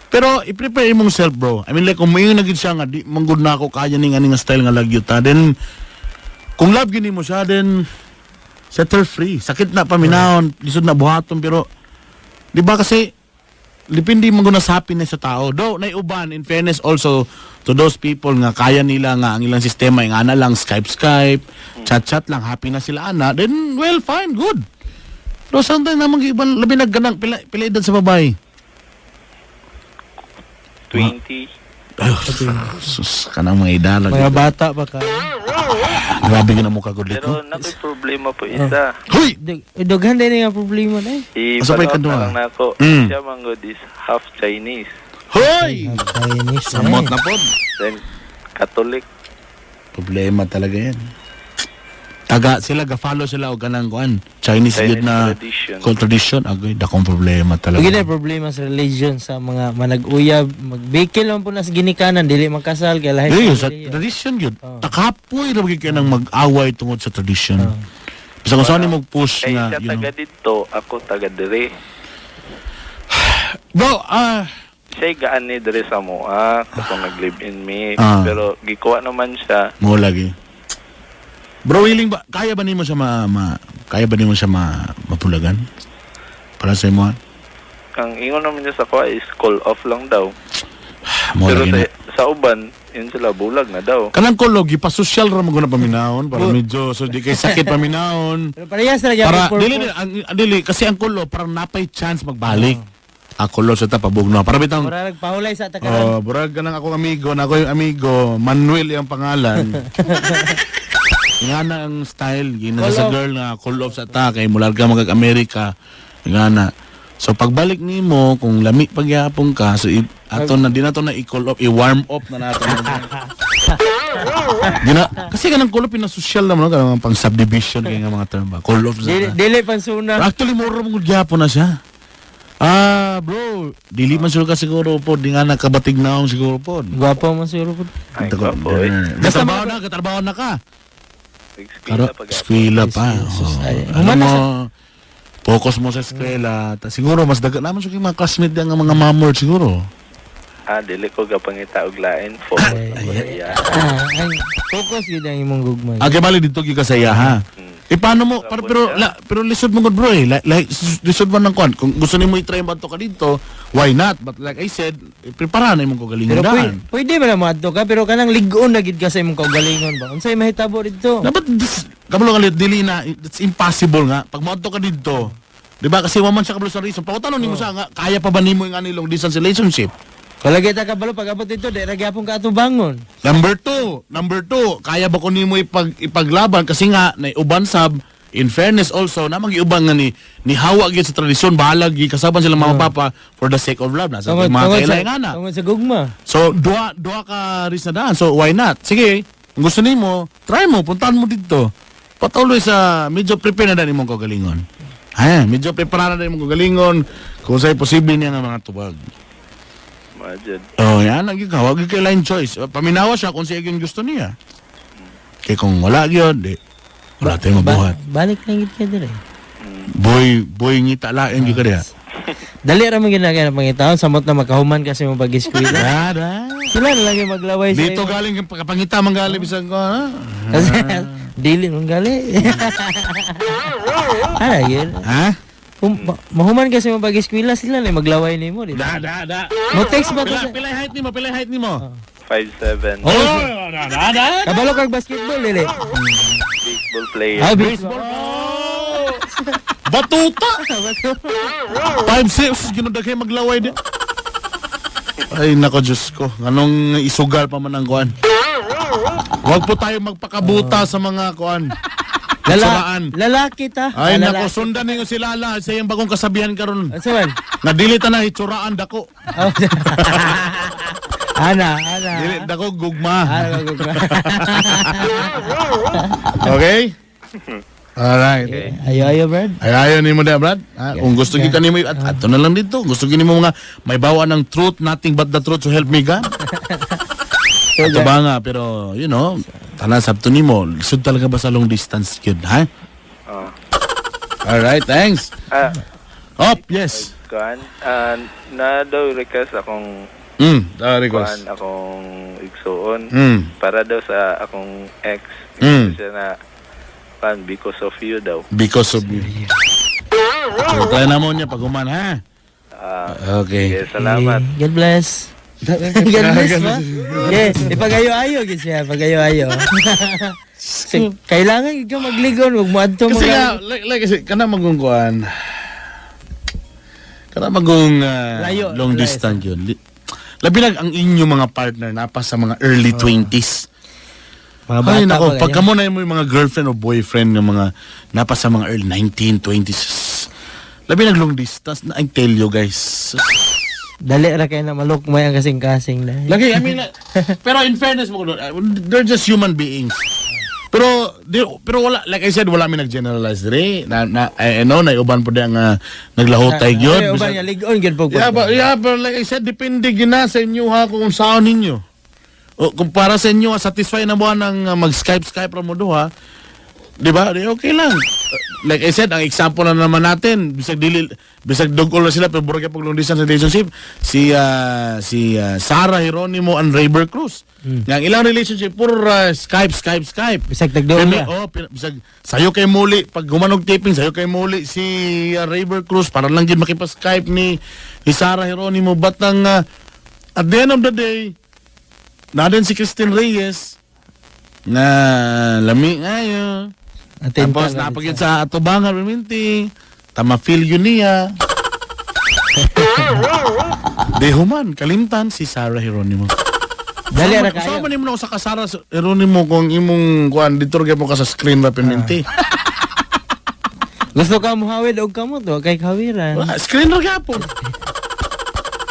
Pero, i-prepare imong self, bro. I mean, like, kung may nagid siya nga, di, manggod na ako, kaya ning ani nga style nga lagyot ha. Then, kung love gini mo siya, then, set her free. Sakit na paminahon, lisod na buhaton, pero, di ba kasi, depende mo na sa happiness sa tao. Though, naiuban, in fairness also, to those people nga kaya nila nga ang ilang sistema, yung ana lang, Skype, Skype, chat-chat lang, happy na sila ana, then, well, fine, good. Pero sometimes naman iban, labi nagganang, pila edad sa babae. 20. Ay, sus, kanang mga idala. Mga bata pa ka. Grabe ka na mukha, good Pero no? nakoy problema po isa. Huy! Dughan din nga problema na eh. Asa pa Ipanood ikaduha? na lang nako. Siya man gud is half Chinese. Hoy! Chinese. Samot na po. Then Catholic. Problema talaga yan. Taga sila ga-follow sila og kanang kuan Chinese, Chinese gyud na tradition. Tradition agoy dakong problema talaga. Ug na problema sa religion sa mga manag-uyab, magbikil man po na sa ginikanan dili makasal kay lahi. Eh, sa sa pamilya. tradition gyud. Oh. Takapoy ra gyud kay nang mag-away tungod sa tradition. Bisa kung saan mo push Kay nga, siya you know. taga dito, ako taga dire. Bro, Siya gaan ni dire sa moa katong nag-live in me. Ah. Pero gikuha naman siya. mo lagi. Bro, willing ba kaya ba nimo siya kaya ba nimo siya mapulagan? Para sa imo? Ang ingon naman niya sa kuha is call off lang daw. Mo Pero lagi na. sa uban, yun sila bulag na daw. Kanang kolog ipa-social ra mo guna paminahon para medyo so di kay sakit paminahon. Pero parehas ra gyud Para purpose. dili dili kasi ang kulo parang napay chance magbalik. Ang kulo sa tapabugno. Para bitang Mura nagpahulay sa takaran. Oh, burag ka ng akong amigo, na ako yung amigo, Manuel yung pangalan. Nga na ang style, gina sa girl nga call off sa ta kay mular ka magag Amerika. Nga na. So pagbalik nimo kung lami pagyapon ka, so ato na di na to na i-call off, i-warm up na nato. Di na, kasi kanang call off pinasosyal naman no, kanang pang subdivision kay nga mga term ba. Call off sa Dili, ta. dili pansuna. Actually, mura mong gyapon na siya. Ah, bro, dili man siguro ka siguro po, di nga nakabatig na akong siguro po. Gwapo man siguro po. Ay, gwapo eh. Katrabaho na, katrabaho na ka. Eskwela Karo, pag eskwela pa. Jesus, Oh. ay, Alam humana mo, focus mo sa eskwela. Ta, siguro, mas daga naman siguro yung mga classmate niya nga mga mamor siguro. Ah, dili ko gapangita og lain. Focus ako sa iya. Ah, ay, focus gyud ang imong gugma. Ah, kay bali dito gyud ka sa iya, ha? E paano mo, Gwapo pero, siya. pero lisod mo gud bro eh. Like, lisod man ng kwan. Kung gusto nimo i-try mo ka dito, why not? But like I said, prepara na imong kagalingon Pero daan. pwede man na moadto ka pero kanang lig-on na gid ka sa imong kaugalingon ba. Unsay mahitabo didto? Dapat, kabalo ka dili na, it's impossible nga. Pag moadto ka dito, di ba kasi wa man siya kabalo sa reason. Pagkatanong nimo siya nga, kaya pa ba nimo yung anilong distance relationship? Wala kita kabalo pag abot dito di ra gyapon ka atubangon. Number two, kaya ba ko nimo ipaglaban kasi nga na uban sab In fairness also, namang giuban nga ni hawa gyud sa tradisyon, bahalag gikasaban sila mama papa for the sake of love. Nasa Tungod, mga tungod sa, kailay nga na. tungod sa gugma. So, duha ka rin sa daan. So, why not? Sige, kung gusto nimo, try mo, puntahan mo dito. Patuloy sa, medyo prepare na daan imong kagalingon. Ha, medyo prepare na daan imong kagalingon kung sa'y posible niya nga mga tubag. Majud. Oh, yan, lagi ka. Wag kay line choice. Paminawa siya kung siya yung gusto niya. Kaya kung wala yun, di, wala tayong mabuhat. Balik lang gid ka dire. Boy, boy, ngita lain gyud ka diha. Dali ra man ginagay na pangitaon samot na makahuman kasi mo pag-eskwela. Da, da. Sila na lagi maglaway sa Dito imo. galing yung pagkapangita man galing bisag ko, ha? Kasi dili man gali. Ana yun. Ha? Kung mahuman kasi mo pag-eskwela sila na maglaway nimo di ba? Da, da, da. Mo text ba to Pila, sa pila height nimo, pila height nimo. 5'7". Oh, da, da, da. Kabalo kag basketball dili. Baseball player. Ah, baseball. Oh! Batuta! 5'6", ginod kay maglaway di. Ay, nako, Diyos ko. Anong isugal pa man ang kuan? Huwag po tayo magpakabuta sa mga kuan. Itsuraan. Lalaki ta. Ay, Ah, nako, lalaki. sundan ninyo si Lala sa iyang bagong kasabihan karon. Unsa man? Nga dili ta na hitsuraan dako. Oh. Ana, ana. Dili dako gugma. Ana gugma. Okay? Alright. Ayo ayo, Brad. Ay, ayaw nimo na, Brad. Ha? Kung gusto gyud kanimo at ato na lang dito. Gusto gyud nimo mga may bawa ng truth, nothing but the truth, so help me God. Ato ba nga, pero tanan sabto nimo, lisod talaga ba sa long distance gyud, ha? Oh. Alright, thanks. Ah, Up, yes. kuan. Ah, na daw request akong Request. kuan akong igsuon para daw sa akong ex. Siya na kuan "Because of You" daw. "Because of You." So, try na mo niya pag human, ha? Ah, Okay. sige, salamat. Eh, God bless. God bless ba? Yeah, ipagayo-ayo gid siya, pagayo-ayo. So, kailangan gid ka magligon, wag mo adto Kasi mga nga, like, kasi, kana magong kuan, kana magong Layo, long layo. distance yun. Labi lang ang inyong mga partner napa sa mga early 20s. Mga bata Ay, nako, pa pagka kayo. mo na yung mga girlfriend o boyfriend ng mga napa sa mga early 19, 20s. Labi nag long distance na, I tell you guys. Dali ra kay na malukmay ang kasing-kasing na. Lagi, I mean, pero in fairness mo, they're just human beings. Pero di, pero wala, like I said, wala mi nag-generalize dire. Na I know na uban po ang naglahotay gyud. Ay, uban nga ligon gyud po. Yeah, but like I said, depende gyud na sa inyo ha kung saan ninyo. O, kung para sa inyo, satisfy na mo ng mag-Skype Skype ra mo duha. Di ba? Di okay lang. Like I said, ang example na naman natin, bisag dili bisag dugol na sila pero burag pag long distance relationship, si Sarah Geronimo and Rayber Cruz. Nga ang ilang relationship puro Skype Skype Skype. Bisag tagduol Pini- na. oh, bisag sayo kay muli pag gumanog taping sayo kay muli si Rayber Cruz para lang gid makipa-Skype ni Sarah Geronimo, but ang at the end of the day na din si Christine Reyes na lami ngayon. Atenta Tapos lang napagid sa atubangan perminti. Tama feel yun niya. Di human, kalimtan si Sarah Geronimo. Dali ra kayo. Sama nimo na sa ka Sarah Geronimo kung imong kuan dito ra mo ka sa screen ra perminti. Gusto ka muhawid og kamot, wa kay kawiran. Wala, screen ra gyapon.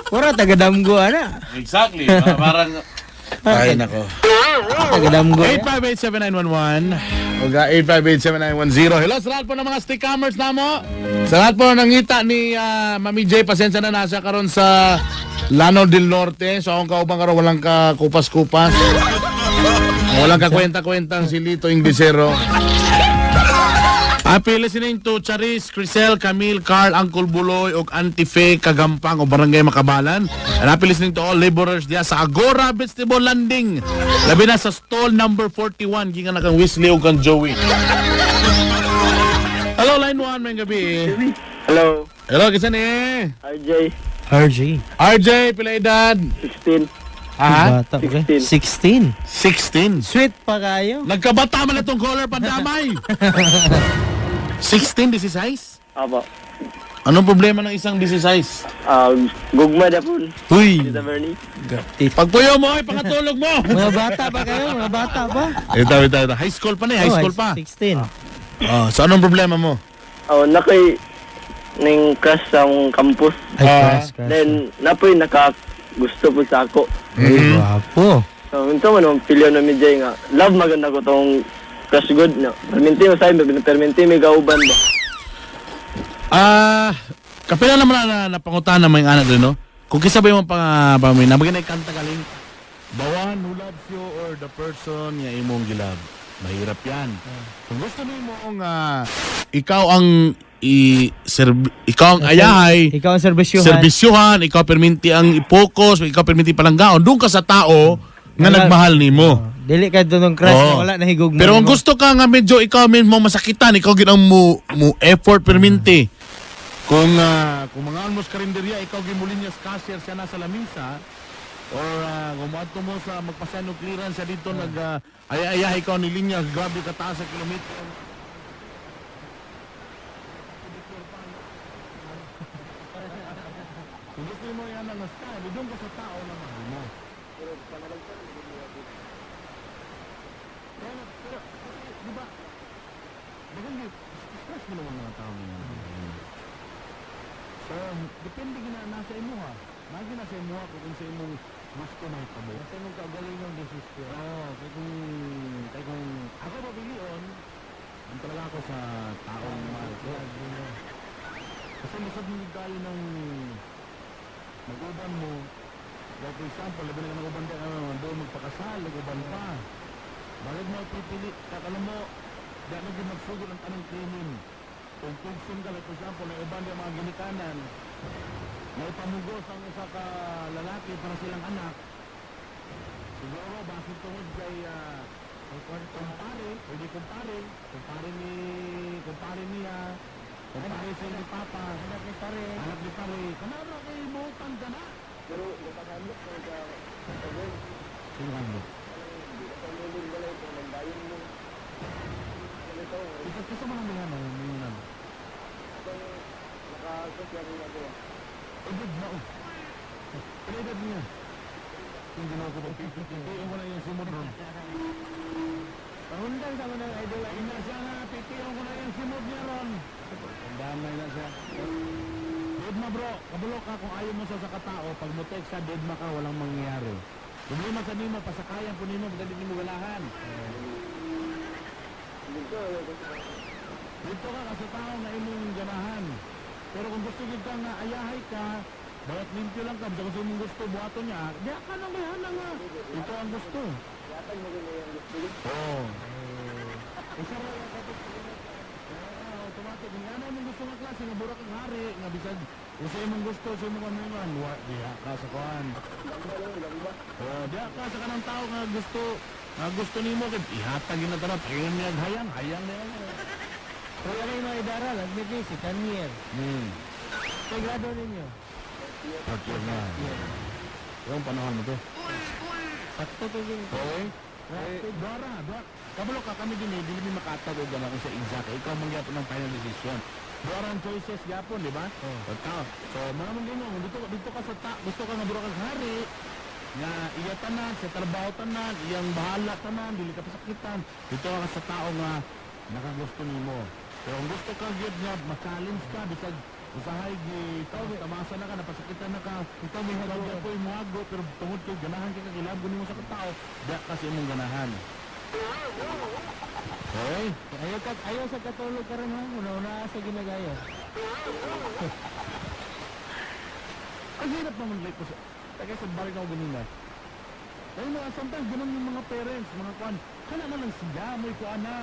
Ora taga damgo ana. Exactly. Parang ay nako. Taga damgo. 858-7911 o 858-7910. Hello sa lahat po ng mga stickhamers namo. Sa lahat po ng nangita ni Mami J, pasensya na nasa karon sa Lanao del Norte. So akong kaubang karon walang kakupas-kupas. Walang kakwenta-kwentang si Lito Inglesero. Happy listening to Charis, Crisel, Camille, Carl, Uncle Buloy, ug Auntie Faye, Kagampang, o Barangay Makabalan. And happy listening to all laborers diya sa Agora Vegetable Landing. Labi na sa stall number 41, gikan na kang Wesley ug kang Joey. Hello, line 1, may gabi. Hello, Hello, kinsa ni? RJ, RJ. RJ, pila edad? 16. Ha? Bata pa kayo. 16. 16. Sweet pa kayo. Nagkabata man itong caller pandamay. 16, this is size? Apo. Anong problema ng isang this is size? Gugma na po, Uy. Tita Bernie. Pagpuyo mo, ay pakatulog mo. Mga bata pa kayo, mga bata pa. Ito, ito, ito. High school pa na eh, high Oh, school pa. 16. Ah, so anong problema mo? Oh, nakoy ning crush sa akong campus. Ay, crush, crush. Then napoy naka gusto po sa ako. Ay, gwapo. So, unsa man ang pilyo na mi Jay nga love maganda ko tong crush good no. Perminti mo sa perminti may gauban ba. Ah, kapila naman na napangutan na may anak din, no? Kung kisa ba yung mga pamina, maganda kanta galing, the one who loves you or the person nga imong gilab. Mahirap yan. Kung gusto nimo nga ikaw ang i ikaw ang ayahay, Ikaw ang serbisyuhan. serbisyuhan, ikaw perminti ang i-focus, ikaw perminti palanggaon, doon ka sa tao nga nagmahal nimo. Dili ka doon ng crush Oo. na wala na higugma. Pero kung nimo. gusto ka nga medyo ikaw mismo masakitan, ikaw gid ang mo, mo effort perminti. Kung kung mga almos karinderya, ikaw gimulinyas cashier siya nasa lamisa or kung moadto mo sa magpasyan og clearance siya dito nag ay-ayah ikaw ni linya, grabe ka taas sa kilometro. Kung gusto mo yan ang style, doon ka sa tao na mahal mo. Pero, pero, di ba, daghan gyud, stress mo naman mga tao ngayon. So, depende gina nasa imuha. Lagi nasa imuha kung sa imong gusto na itabo. Sa imong kaugalingong desisyon. Oo, kay kung ako pabilion, ang talaga ako sa taong mahal ko. Kasi masad mo tayo ng mag-uban mo. Like for example, labi na nag-uban ka, doon magpakasal, nag-uban pa. Bakit mo pipili? Kak, alam mo, di na gyud magsugod ang tanang krimen. Kung tugson ka, like for example, na uban di ang mga ginikanan, na ipamugos ang isa ka lalaki para silang anak, siguro, bakit tungod kay kumpare, pwede kumpare, kumpare niya, kumpare siya ni Papa, Anak ni pare. anak ni pare, kanara kay butan ka na. Pero nakahandok ko sa Sino handok? Isa kisa man ang mga ano, may nan. Edad na oh. Edad niya. Yung ginawa ko ba? Pipitiin ko na yung simod ron. Pangundang sa mga idol. Ina siya nga, pipitiin ko na yung simod niya ron. Damay na siya. Dead ma bro, kabulo ka kung ayaw mo sa katao, pag mo text ka, dead ma ka, walang mangyayari. Problema sa nimo, pasakayan po nimo, pagdating nimo galahan. Dito ka kasi tao nga imong ganahan. Pero kung gusto gid ka nga ayahay ka, bawat limpyo lang ka, basta kung sa imong gusto, buhaton niya, di ka nang gayana nga. Ito ang gusto. Oo. Isa ra yung automatic. Nga na imong gusto nga klase, nga burak ang hari, nga bisag, kung sa imong gusto, sa imong kamingan, wa, diha ka sa kuan. Oh, diha ka sa kanang tao nga gusto nimo kay ihatag yun na tanan, pakingan niya hayang, hayang na yan. Pero yung mga idaral, admit ni si Kanier. Kay grado ninyo. Fourth year na. Yung panahon mo to. Sakto to yun. Okay? Eh, Dora, Dora. Kabalo ka kami din eh, dili mi makatag og gana kung sa exact. Ikaw man gyapon ang final decision. Dora ang choices gyapon, di ba? Oh. Tao. So, mga man ginoo, kung dito dito ka sa ta, gusto ka nga dura kag hari, nga iya tanan, sa trabaho tanan, iyang bahala tanan, dili ka pasakitan. Dito ka sa tao nga nakagusto nimo. Pero kung gusto ka gyud nga ma-challenge ka bisag usahay gi tamasa na ka, napasakitan na ka, ikaw may hagod po yung muhago, pero tungod kay ganahan ka kakilab nimo sa katao, diya ka sa imong ganahan. Okay? Ayaw ka ayaw sa katulog karon ha. Una-una sa ginagayo. Ang hirap naman like ko sa... Kaya sa balik ako ganina. Kaya mga sometimes ganun yung mga parents, mga kuan. Kana na lang siya, may kuan na.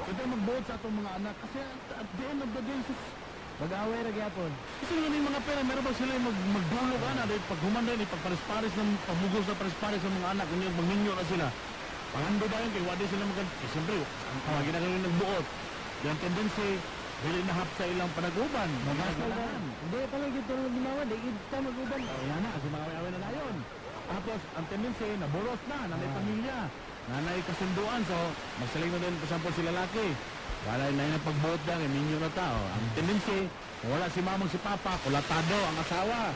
Ito magbuot sa atong mga anak. Kasi at the end of the day, sus, Mag-away ra gyapon. kasi nga yung mga parents, meron ba sila yung magdulo ka na? Dahil pag humanda yun, ipagpares-pares ng pamugos na pares-pares ng mga anak, kunya magminyo na sila. Pangando ba yun? Kaya wadi sila mag... Eh, siyempre, ang tawagin na kayo nagbuot. Yung tendency, dili na hap sa ilang panaguban. Magasal ba? Hindi pala gyud tulog ni mama, di gyud ta mag-uban. Kaya na, kasi mga away na dayon. Tapos, ang tendency, naburos na, nanay pamilya, nanay kasunduan. So, magsaling na din, for example, si lalaki. Wala na yung pagbuot lang, eh, minyo na tao. Ang tendency, kung wala si mamang si papa, kulatado ang asawa.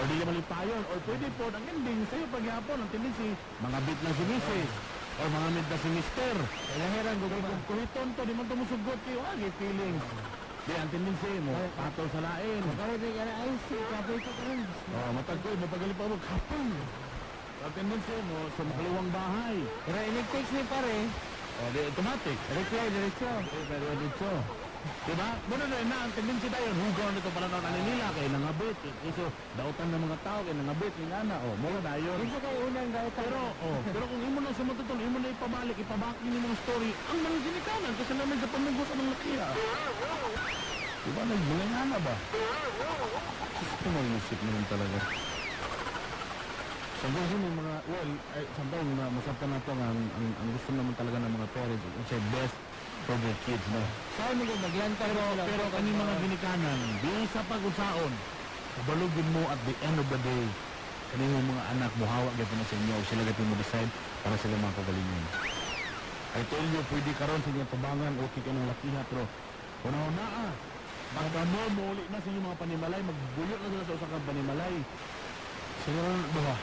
Or di naman lipayon. Or pwede po, ang ending, sa'yo paghapon, ang tendency, mga bit lang si misis. Or mga mid na si mister. Kailangan Kay kung kuhiton to, di man to musugot kayo, ah, kay feelings. Di, ang tendency mo, patol sa lain. Karon di ka na ay si kapoy ko karon. Oh, matagkoy, matagal pa mo, kapoy. Ang tendency mo, sa makaliwang bahay. Pero inig-text ni pare, Oh, di, automatic. reply diretso. Eh, pero diretso. Diba? Muna na na, ang tendency tayo, hugaw na ito pala na nila, kay nangabit. Eh, so, dautan ng mga tao, kay nangabit, ni nana, oh, mura na yun. Kinsa kay unang dautan? Pero, oh, pero kung imo na sumututol, imo na ipabalik, ipabak ni mga story, ang mga ginikanan, kasi naman sa pamugos ang mga lakiha. Diba, nagbulangana ba? Gusto mo isip naman talaga. Sometimes yung mga, well, ay, sometimes na masabtan na ito nga, ang gusto naman talaga ng mga parents, it's a best for their kids, no? Sa mo gyud maglantang Pero, sila. pero kani mga ginikanan, di sa pag-usaon, kabalugin mo at the end of the day, kani mo mga anak, muhawa gyapon na sa inyo, o sila gyapon mo decide para sila mga kagalingon. I tell you, pwede karon sa inyong tabangan, okay ka ng lakiha, pero una-una ah, baka mo, muuli na sa inyong mga panimalay, magbuyo na sila sa usa ka panimalay. Siguro, duha.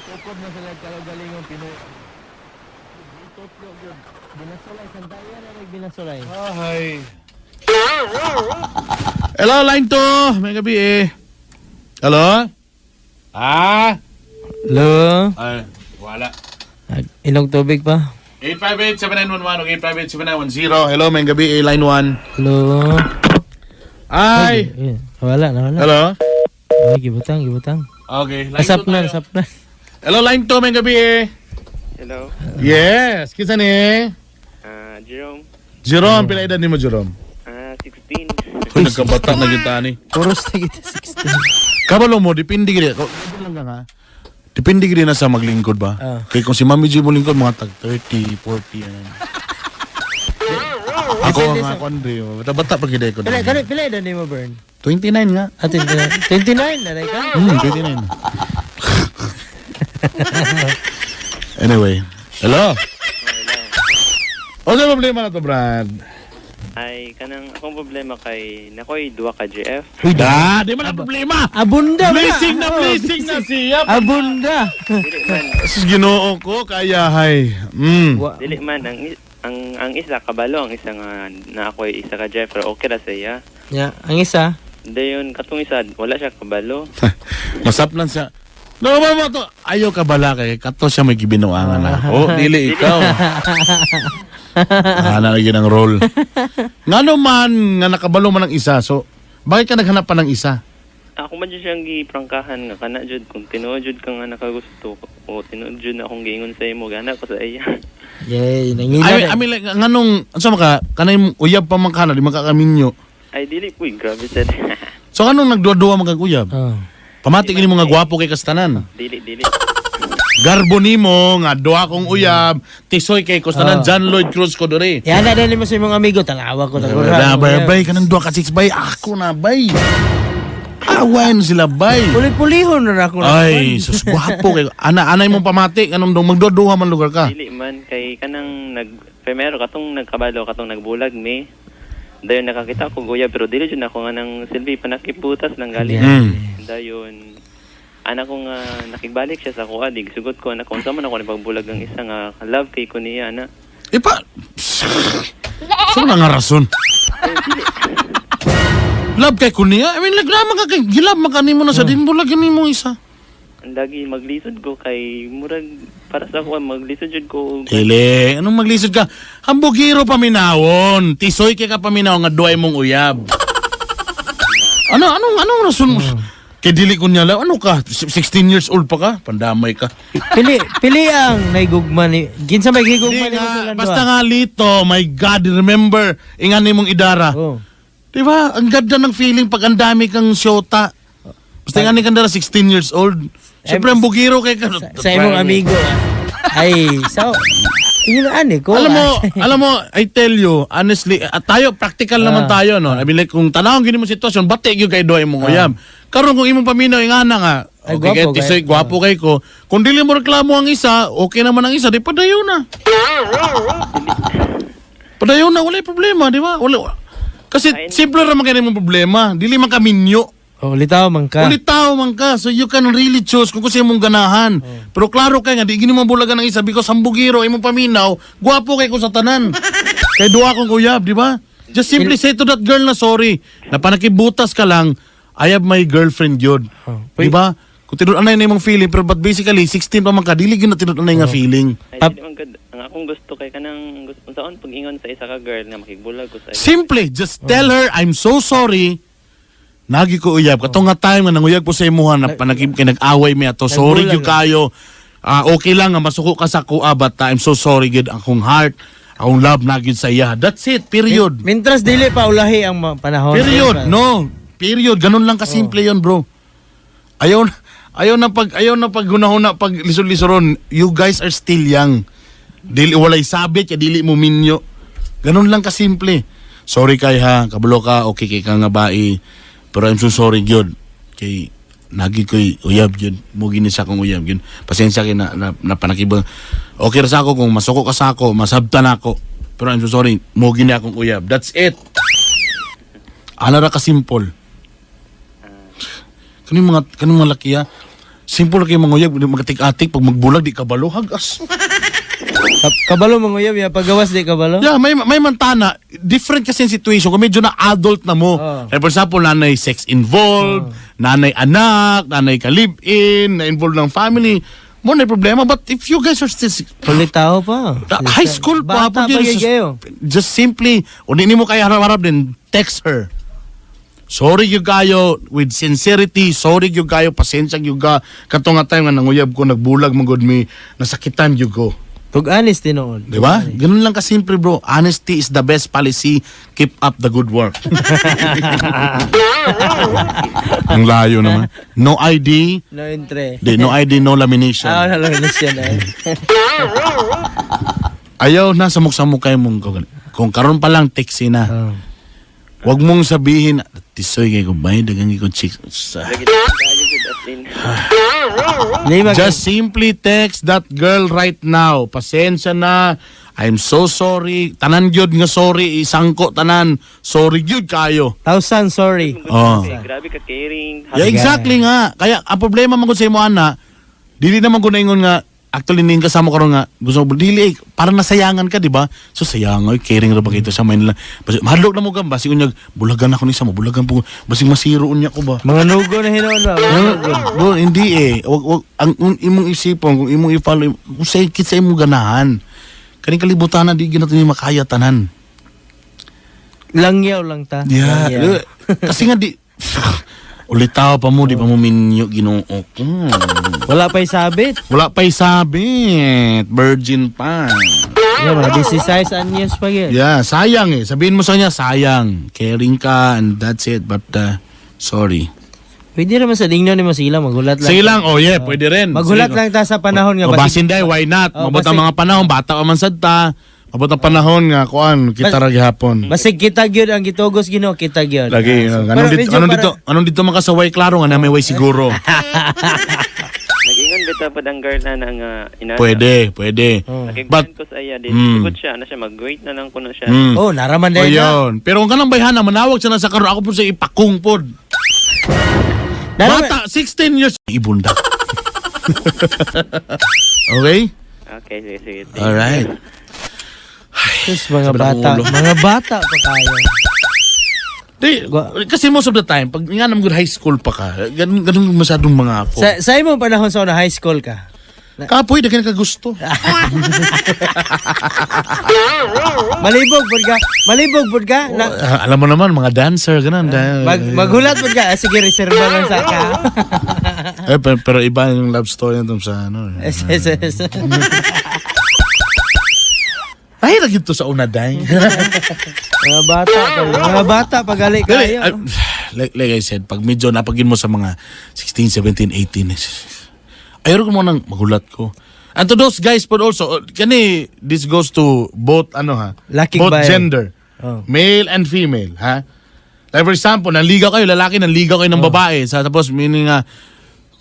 Tukod na sila kalagalingon Pinoy. Tutlo gyud. Binasulay sandayan na nag binasulay. Hi. Hello, line 2. May gabi eh. Hello? Ah? Hello. Ay, wala. Inog tubig pa. 858-7911 o 858-7910. Hello, may gabi eh, line 1. Hello. Ay! Ayun, wala na wala. Hello? Ay, gibutang, gibutang. Okay, line 2 Asap na, tayo. asap na. Hello, line 2, may gabi eh. Hello. Yes, kinsa ni? Ah, Jerome. Jerome, pila edad nimo, Jerome? Ah, 16. Uy, nagkabata na kita ni. Puros na kita 16. Kabalo mo, depende gid. Lang ka nga. Depende gid na sa maglingkod ba? Ah. Kay kung si Mami G mo lingkod mga tag 30, 40 ano. Ako Depende nga kondi, bata-bata pa gid ko. Pila, kani, pila edad nimo, Bern? 29 nga. Ah, 29. 29 na ka? 29. Anyway, hello. O sa problema na to, Brad? Ay, kanang akong problema kay nakoy duha ka GF. Uy, da, di man na problema. Abunda ba? Blessing na blessing na siya. Abunda. Dili man, Sus, Ginoo ko, kaya hay. Dili man ang isa kabalo ang isa nga na ako'y isa ka GF pero okay ra sa iya. Ya, ang isa. Dayon katong isa wala siya kabalo. Masaplan siya. No, ba ba to? Ayaw ka bala kay kato siya may gibinuangan na. Oh, dili ikaw. Ana lagi ng role. Ngano man nga nakabalo man ang isa. So, bakit ka naghanap pa ng isa? Ako man jud siyang giprangkahan nga kana jud kung tinuod jud ka nga nakagusto o tinuod jud na akong giingon sa imo gana ko sa iya. Yay, nangina. I mean, like, nganong unsa man ka kanay uyab pa man ka na di man ka kaminyo. Ay dili uy grabe sad. So anong nagduwa-duwa man kag uyab? Oh. Pamati kini mo nga gwapo kay kastanan. Dili dili. Garbo nimo nga duha kong uyab, tisoy kay kastanan Ah. John Lloyd Cruz ko diri. Yan na dali mo sa imong amigo, tanawa ko tagura. Na, bay, bay, kanang duha ka six bay, ako na bay. Awan sila bay. Puli-pulihon na ako. Ay, sus gwapo kay ana anay mong pamati kanong dong magduha man lugar ka. Dili man kay kanang nag primero katong nagkabalo katong nagbulag mi. Dayon nakakita ko guya pero dili jud ako nga nang silbi panakiputas lang gali. Dayon anak ko nga nakigbalik siya sa kuha dig sugot ko anak ko unsa man ako ni pagbulag ang isa nga love kay ko niya ana. Ipa Saan na nga rason? Love kay kunya. I mean, like, naman ka kay gilab man kanimo na sa dinbulag nimo isa. Ang lagi maglisod ko kay murag para sa kuha maglisod jud ko og- Dili, anong maglisod ka? Hambugiro paminawon. Tisoy kay ka paminaw nga duay mong uyab. Ano, anong, anong rason mo? Kay dili ko niya lang, ano ka? 16 years old pa ka? Pandamay ka. Pili, pili ang naigugma ni kinsa may gigugma Di ni mo nga, sa landwa? basta nga lito, my God, remember, ingan mong idara. Oh. Di ba? Ang ganda ng feeling pag ang dami kang syota. Basta nga ni kandara 16 years old. Siyempre, ang bugiro kay ka. Sa imong amigo. Ay, so ingon ani ko. Alam mo, I tell you, honestly, at tayo, practical naman tayo, no? I mean, like, kung tanawon gini mo sitwasyon, bati gyud kay doy mong uyab. Karon kung imong paminaw, ingana nga, Ay, okay, gwapo kay tisoy, kay- gwapo kay ko. Kung dili mo reklamo ang isa, okay naman ang isa, di padayon na. Padayon na, wala problema, di ba? Wala. Kasi Ay, simple ra man kay mong problema, dili man kaminyo. Oh, ulitaw man ka. Ulitaw man ka. So you can really choose kung kasi imong ganahan. Pero klaro kay nga di gini mo bulagan ng isa because ang bugiro imong paminaw, gwapo kay ko sa tanan. Kay duha kong uyab, di ba? Just simply say to that girl na sorry. Na panakibutas ka lang, I have my girlfriend yun. Oh. Di ba? Kung tinud-anay na imong feeling, pero but basically, 16 pa man ka, dili gyud na tinud-anay nga feeling. Ay, dili man gud. Ang akong gusto kay kanang gusto unsaon pag-ingon sa isa ka girl nga makigbulag ko sa iya. Simply, just tell her, "I'm so sorry. Nagi ko uyab. Katong nga time nga nanguyab ko sa imuha na panagib kay nag-away mi ato. Sorry Nagbulag gyud kayo. Ah, okay lang nga masuko ka sa kuha, but I'm so sorry gyud, akong heart, akong love na gyud sa iya." That's it. Period. Mintras dili pa ulahi ang panahon. Period. No. Period. Ganun lang kasimple yon, bro. Ayaw na pag hunahuna, pag lisod-lisoron. You guys are still young. Dili walay sabit kay dili mo minyo. Ganun lang kasimple. "Sorry kay ha, kabalo ka, okay kay ka nga bai. Pero I'm so sorry gyud. Kay nagi ko'y uyab gyud. Mo gini sa akong uyab gyud. Pasensya kay na panakiba. Okay ra sa ako kung masuko ka sa ako, masabtan ako. Pero I'm so sorry, mo gini akong uyab." That's it. Ana ra ka simple. Kaning mga laki ha. Simple kay mga uyab, magatik-atik pag magbulag di kabalo hagas. Kabalo manguyab ya pagawas di kabalo. Yeah, may mantana, different kasi yung situation kung medyo na adult na mo. Like for example, nanay sex involved, nanay anak, nanay ka-live-in, na involved ng family, mo na problema. But if you guys are still Ulitaw pa. High school pa, Bata pag pa yun, kayo. Just simply, o di mo kaya harap-harap din, text her. "Sorry gyud kayo," with sincerity, "sorry gyud kayo, pasensya gyud ka. Kato nga time nga nanguyab ko, nagbulag man gud mi, nasakitan gyud ko." Tug honest tinuod. Di ba? Ganun lang kasimple, bro. Honesty is the best policy. Keep up the good work. Ang layo naman. No ID. No entre. Di, no ID, no lamination. Ah, no lamination eh. Ayaw na samok-samok kayo mong kung karon pa lang text na. Wag mong sabihin, "Tisoy kay ko bay dagang ko chicks." Lagi tayo jud as in. Di mag Just simply text that girl right now. "Pasensya na. I'm so sorry." Tanan gyud nga sorry, isangko tanan. "Sorry gyud kayo." Thousand sorry. Oh. Okay, grabe ka caring. Yeah, exactly nga. Kaya ang problema man gud sa imo ana, dili naman ko naingon nga actually ning kasama karon nga gusto mo dili eh, parang nasayangan ka, di ba? So sayang oy, caring ra ba kito sa main lang. Basi mahadlok na mo gam basig unyag bulagan ako ni sa mo, bulagan po basig masiro unya ko ba. Mga nugo na hinuon ba? Mga nugo. Bro, hindi eh. Wag, ang imong isipon, kung imong i-follow, kung sa kit sa imong ganahan. Kaning kalibutan na di ginato ni makaya tanan. Langyaw lang ta. Yeah. Langyaw. Kasi nga di ulitaw pa mo, di pa mo minyo, Ginoo ko. Wala pa'y sabit. Wala pa'y sabit. Virgin pa. Yeah, mga 16 anyos pa yun. Yeah, sayang eh. Sabihin mo sa kanya, sayang. Caring ka and that's it. But, sorry. Pwede naman sa dingnon ni mo sila, magulat lang. Sige lang, oh yeah, pwede rin. Magulat Sige. lang ta sa panahon nga O, basin day, why not? Oh, Mabot ang mga panahon, bata pa man sad ta. Mabot ang panahon nga, kuan, kita ra gihapon. Basig kita gyud ang gitugos Ginoo, kita gyud. Lagi, Ah, so, anong pero dito, medyo anong dito, anong dito makasaway klaro nga na may way siguro. Nag-ingon bitaw pod ang girl na nga ina. Pwede, pwede. Oh. But ko sa iya, di sugod siya na siya mag-wait na lang kuno siya. Oh, naraman O dahil na. yun. Pero kung kanang bayhana, manawag siya na sa karon ako po sa ipakong pod. Naraman. Bata, 16 years. Ibunda. Okay? Okay, sige, sige. Thank you. Alright. Sus, mga Sabi ng bata, ulo. mga bata pa kayo. Di, kasi most of the time, pag nga naman good high school pa ka, ganun, ganun masyadong mga ako. Sa imong panahon sa una high school ka. Kapoy, di ka nakagusto. Malibog pud ka. Malibog pud ka. Na, Ah, alam mo naman, mga dancer, ganun. Maghulat pud ka. Ah, sige, reserva lang sa ka. Eh, pero iba yung love story nito sa ano. Eh. S, S, S. Ay, lagi to sa una, day. Mga bata, mga bata pagali Dili, kayo. Like I said, pag medyo napagin mo sa mga 16, 17, 18, ayaw ko mo nang magulat ko. And to those guys, but also, kani, this goes to both, ano ha? Laking both bayan. gender. Oh. Male and female, ha? Like for example, nanligaw kayo, lalaki, nanligaw kayo ng babae. Sa, tapos, meaning nga,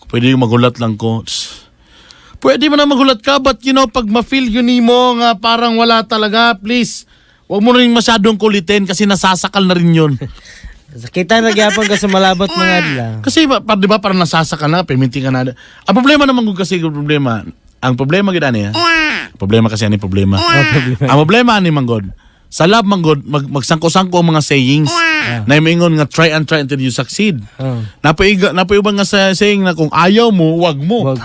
pwede yung magulat lang ko. Tss. Pwede mo na magulat ka, but you know, pag ma-feel yun mo nga parang wala talaga, please, huwag mo rin masyadong kulitin kasi nasasakal na rin yun. Sakitan ra gyapon ka sa malabot mga adlaw. Kasi di ba parang nasasa ka na, perminti ka na. Ang problema naman kung kasi yung problema, ang problema gid ani ha. Problema kasi ani problema. Ang problema ani manggod. Sa love manggod, magsangko-sangko ang mga sayings na mingon nga try and try until you succeed. Oh. Napoy nga sa saying na kung ayaw mo, wag mo. Wag.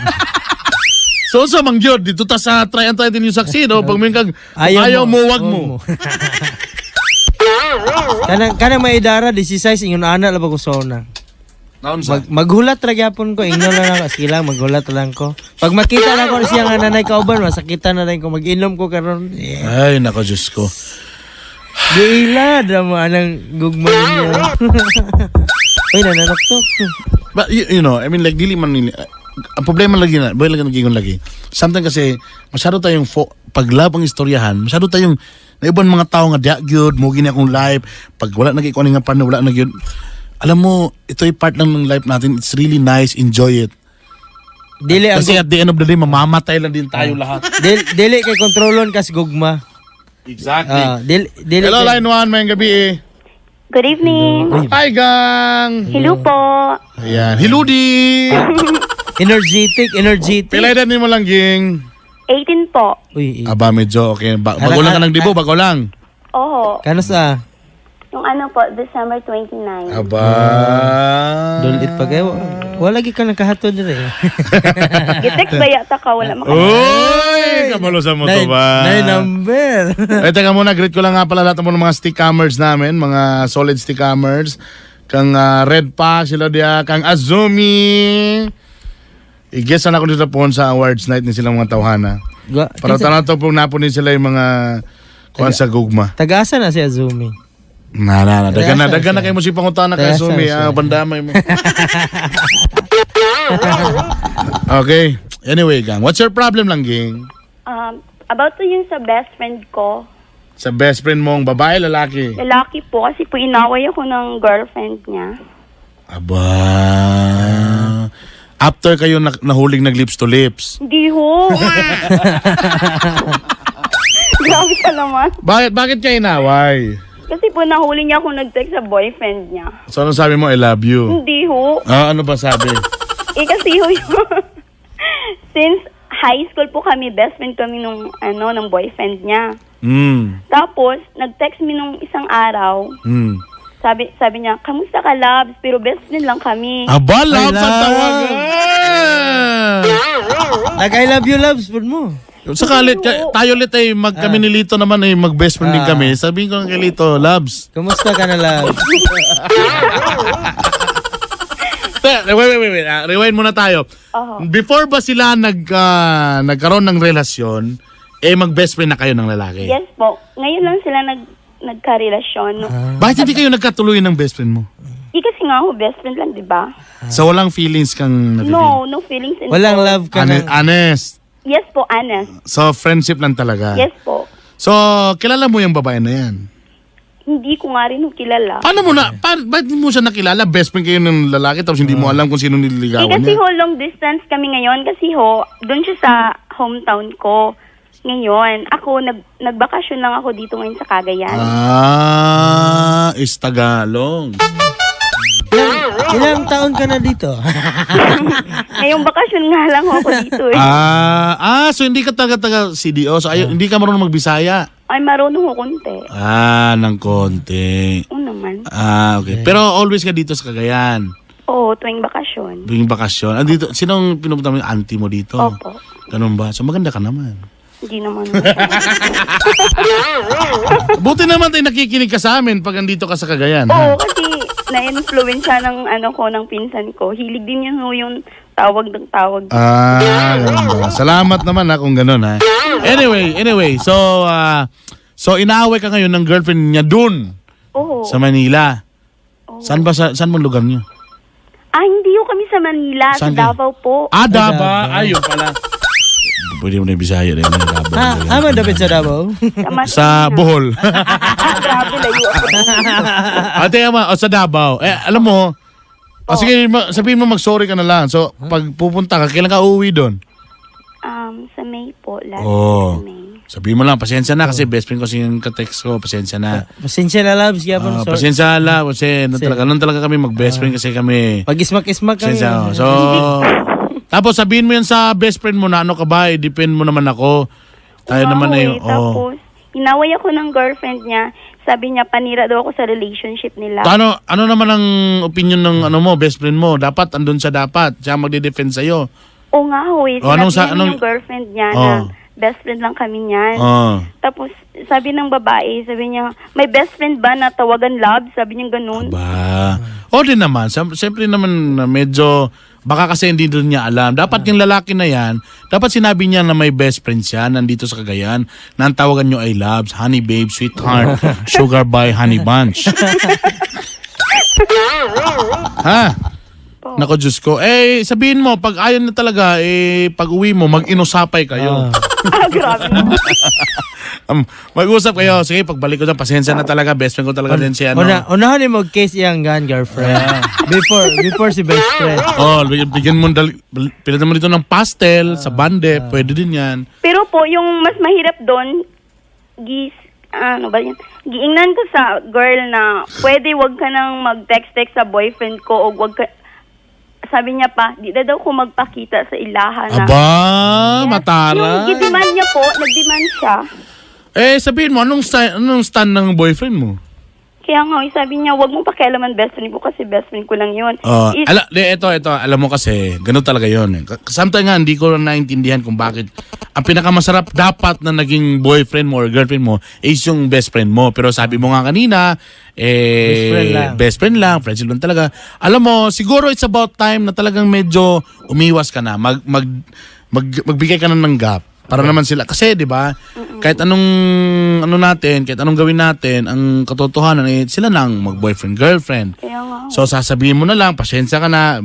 So sa mang gyud dito ta sa try and try until you succeed, oh, pag mingon kag kung ayaw mo, wag mo. Kanang kanang may idara 16 ingon ana la ba ko sona. Naunsa? Maghulat ra gyapon ko, ingnon lang ako, sige lang maghulat lang ko. Pag makita na ko siya nga nanay kauban, masakitan na rin ko, mag-inom ko karon. Yeah. Ay, nako Diyos ko. Giila ra mo anang gugma ninyo. Uy, nananoktok. But I mean, like dili man nila ang problema lagi na, boy lagi nagingon lagi. Sometimes kasi masyado tayong pag love ang istoryahan, masyado tayong naiban mga tao nga diya gyud, mo gini akong life, pag wala na gyud nga paano, wala na gyud. Alam mo, ito ay part lang ng life natin. It's really nice, enjoy it. Dili ang Kasi at the end of the day, mamamatay lang din tayo lahat. dili kay kontrolon kas gugma. Exactly. Ah, dili Hello, kay- line 1, mayang gabi eh. Good evening. Hi, gang! Hello po. Ayan. Hiludi! Energetic, energetic. Pilay na mo lang, ging. 18 po. Uy, eh. Aba, medyo okay. Bago lang ka ng dibo, bago lang. Oho. Kano sa Yung ano po, December 29. Aba. Dulit pa kayo. Wala gi ka nakahatod dire. Gitext ba yata ka? Wala maka. Uy! Kamalo sa mo to ba? Nine number. Eh, teka muna, greet ko lang nga pala lahat ng mga stickhammers namin, mga solid stickhammers. Kang Red Pack, sila diya, kang Azumi. I-guess na ako dito po sa awards night ni silang mga tawhana. Para tanaw to po napo ni sila yung mga kuan sa gugma. Tagasa na si Azumi. Na, na, na. Dagan na, Tagasa dagan na siya. kayo mo si pangutana kay Tagasa Azumi. siya. Ah, bandamay mo. Okay. Anyway, gang. What's your problem lang, gang? About to yung sa best friend ko. Sa best friend mong babae, lalaki? Lalaki po kasi po inaway ako ng girlfriend niya. Aba. After kayo nahuling nag lips to lips. Hindi ho. Grabe ka naman. Bakit kayo inaway? Kasi po nahuli niya akong nag-text sa boyfriend niya. So ano sabi mo, "I love you"? Hindi ho. Ah, ano ba sabi? Eh kasi ho yung since high school po kami, best friend kami nung ano, ng boyfriend niya. Tapos, nag-text me nung isang araw. Sabi niya, "Kamusta ka, loves?" Pero best friend lang kami. Aba, loves Ay, ang love. tawagan! Nag I love you loves pud mo. Sakali, tayo ulit ay kami ni Lito naman ay mag-best friend din kami. Sabihin ko kay Lito, "Loves." Kumusta ka na, loves? Wait, wait, wait, wait. Rewind muna tayo. Oho. Before ba sila nagkaroon ng relasyon, eh mag-best friend na kayo ng lalaki? Yes po. Ngayon lang sila nagka-relasyon. Bakit hindi kayo nagkatuloy ng best friend mo? Eh kasi nga ho, best friend lang, di ba? So walang feelings kang nafe-feel? No, no feelings involved. Walang love ka na. Honest. Yes po, honest. So friendship lang talaga. Yes po. So kilala mo yung babae na yan? Hindi ko nga rin ho kilala. Paano mo na, ba't mo siya nakilala? Best friend kayo ng lalaki tapos hindi mo alam kung sino Eh nililigawan kasi niya? ho, long distance kami ngayon kasi ho, doon siya sa hometown ko. Ngayon, ako, nagbakasyon lang ako dito ngayon sa Cagayan. Ah, is Tagalog. Ilang taon ka na dito? Ngayong bakasyon nga lang ho ako dito eh. Ah, so hindi ka taga-taga CDO. So ayaw, hindi ka marunong magbisaya. Ay, marunong ho konti. Ah, ng konti. Oo naman. Ah, okay. Pero always ka dito sa Cagayan. Oo, tuwing bakasyon. Tuwing bakasyon. Ah, dito, sinong pinupunta mo yung auntie mo dito? Opo. Ganun ba? So maganda ka naman. Hindi naman. Buti naman tayo nakikinig ka sa amin pag andito ka sa Cagayan. Oo, Ha? kasi na-influensya ng ano ko, ng pinsan ko. Hilig din yun ho yung tawag ng tawag. Ah, ganun ba? Salamat naman ha kung ganun ha. Anyway, so inaaway ka ngayon ng girlfriend niya dun Oo. sa Manila. Saan ba saan mong lugar niyo? Ah, hindi ho kami sa Manila, Saan sa kayo? Davao po. Ah, Davao. Ayun pala. Pwede mo na yung Bisaya rin. Davao. Ha, aman dapat sa Davao. Sa, Masina. Sa Bohol. Ah, grabe, layo ako. Ate, ama, o sa Davao. Eh, alam mo, oh, sige, sabihin mo mag-sorry ka na lang. So, pag pupunta ka, kailan ka uuwi doon? Sa May po, last Oh. May. Sabihin mo lang, pasensya na kasi best friend ko kasi yung ka-text ko, pasensya na. Pasensya na, loves. Gyapon, Ah, sorry. pasensya la, kasi ano talaga, ano talaga kami mag-best friend kasi kami. Pag-ismak-ismak kami. Pasensya. Oh. So, tapos sabihin mo yun sa best friend mo na ano ka ba, i-depend mo naman ako. Tayo Oo, naman ay, eh. oh. Tapos, inaway ako ng girlfriend niya. Sabi niya, panira daw ako sa relationship nila. Ano, ano naman ang opinion ng ano mo, best friend mo? Dapat andun siya dapat. Siya ang magde-defend sa'yo. Oo nga ho eh. Oh, anong Sinabi niya yung girlfriend niya na best friend lang kami niyan. Oh. Tapos, sabi ng babae, sabi niya, may best friend ba na tawagan love? Sabi niya ganun. Ba. O din naman, siyempre naman na medyo baka kasi hindi din niya alam. Dapat yung lalaki na yan, dapat sinabi niya na may best friend siya nandito sa Cagayan na ang tawagan niyo ay loves, honey babe, sweetheart, sugar by honey bunch. Ha? Nako Diyos ko. Eh, sabihin mo, pag ayaw na talaga, eh, pag uwi mo, mag-inusapay kayo. Ah, grabe. Mag-usap kayo. Sige, pagbalik ko dyan, pasensya na talaga. Best friend ko talaga din si ano. Unahan mo case iyang gan girlfriend. Before before si best friend. Oh, bigyan mo pilitan mo dito ng pastel sa bande, pwede din 'yan. Pero po, yung mas mahirap doon, gis, ano ba yun? Giingnan ko sa girl na pwede wag ka nang mag-text-text sa boyfriend ko o wag ka, sabi niya pa, di na daw ko magpakita sa ilaha na. Aba, Yes. matara. Yung gidemand niya po, nag-demand siya. Eh, sabihin mo, anong stand ng boyfriend mo? Kaya nga, eh, sabi niya, wag mong pakialaman best friend ko kasi best friend ko lang yun. Oh, Is- di, ito, alam mo kasi, ganun talaga 'yon. Sometimes nga hindi ko naintindihan kung bakit ang pinakamasarap dapat na naging boyfriend mo or girlfriend mo is yung best friend mo. Pero sabi mo nga kanina, eh, Best friend lang. best friend lang, friendship lang talaga. Alam mo, siguro it's about time na talagang medyo umiwas ka na, mag, mag, mag, magbigay ka na ng gap. Para naman sila kasi 'di ba? Kahit anong ano natin, kahit anong gawin natin, ang katotohanan eh sila nang mag-boyfriend girlfriend. Kaya nga. So sasabihin mo na lang, pasensya ka na.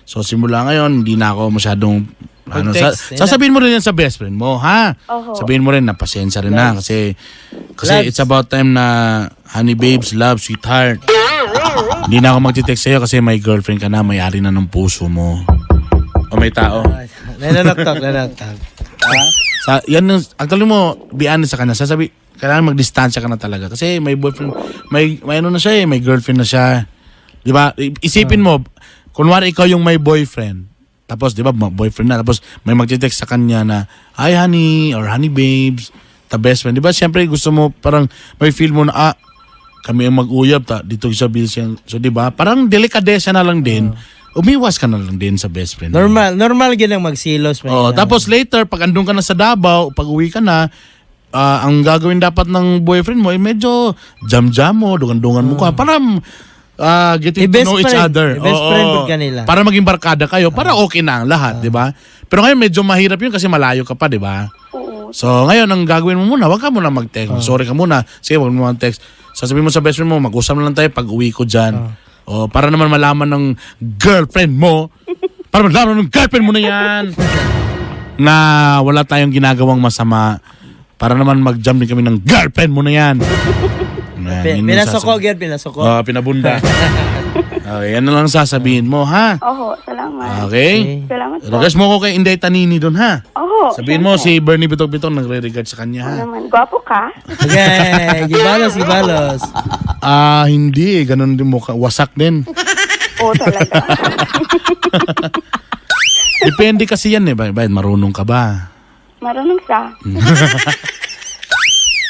So simula ngayon, hindi na ako masyadong ano, Pag-text, sasabihin mo rin yan sa best friend mo, ha? Oho. Sabihin mo rin na pasensya rin na kasi kasi Loves. it's about time na honey babes, love, sweetheart. Hindi na ako magte-text sa'yo kasi may girlfriend ka na, may-ari na ng puso mo. O may tao. Nananaktak, nananaktak. Sa, yan ang, actually mo, be honest sa kanya, sasabi, kailangan magdistansya ka na talaga. Kasi may boyfriend, may ano na siya eh, may girlfriend na siya. Di ba? Isipin mo, kunwari ikaw yung may boyfriend, tapos di ba, boyfriend na, tapos may magte-text sa kanya na, hi honey, or honey babes, the best friend. Di ba, siyempre gusto mo, parang may feel mo na, ah, kami ang mag-uyab, ta, dito sa bills yan. So, di ba, parang delikadesa na lang din, umiwas ka na lang din sa best friend mo. Normal, normal gyud ang magsilos man. Oh, tapos later pag andun ka na sa Davao, pag uwi ka na, ang gagawin dapat ng boyfriend mo ay medyo jam-jam mo, dungan-dungan mo ka para getting to I-best know each friend. other. I-best Oo. friend pud kanila. Para maging barkada kayo, para okay na ang lahat, di ba? Pero ngayon medyo mahirap yun kasi malayo ka pa, di ba? Oo. So ngayon ang gagawin mo muna, wag ka muna mag-text. Sorry ka muna. Sige, wag mo mag-text. Sasabihin mo sa best friend mo, mag-usap na lang tayo pag uwi ko dyan. O, para naman malaman ng girlfriend mo. Para malaman ng girlfriend mo na yan. Na wala tayong ginagawang masama. Para naman mag-jump din kami ng girlfriend mo na yan. Yan, yun yung Pinasuko gyud, pinasuko. Oh, pinabunda. Okay, yan na lang sasabihin mo, ha? Oho, salamat. Okay? Salamat po. Request mo ko kay Inday Tanini doon, ha? Oho. Sabihin mo si Bernie Bitog-Bitog nagre-regard sa kanya, Oo ha? naman. Gwapo ka? Okay, gibalos, gibalos. Ah, hindi. Ganun din mukha. Wasak din. Oo, talaga. Depende kasi yan eh. Ba, marunong ka ba? Marunong sa.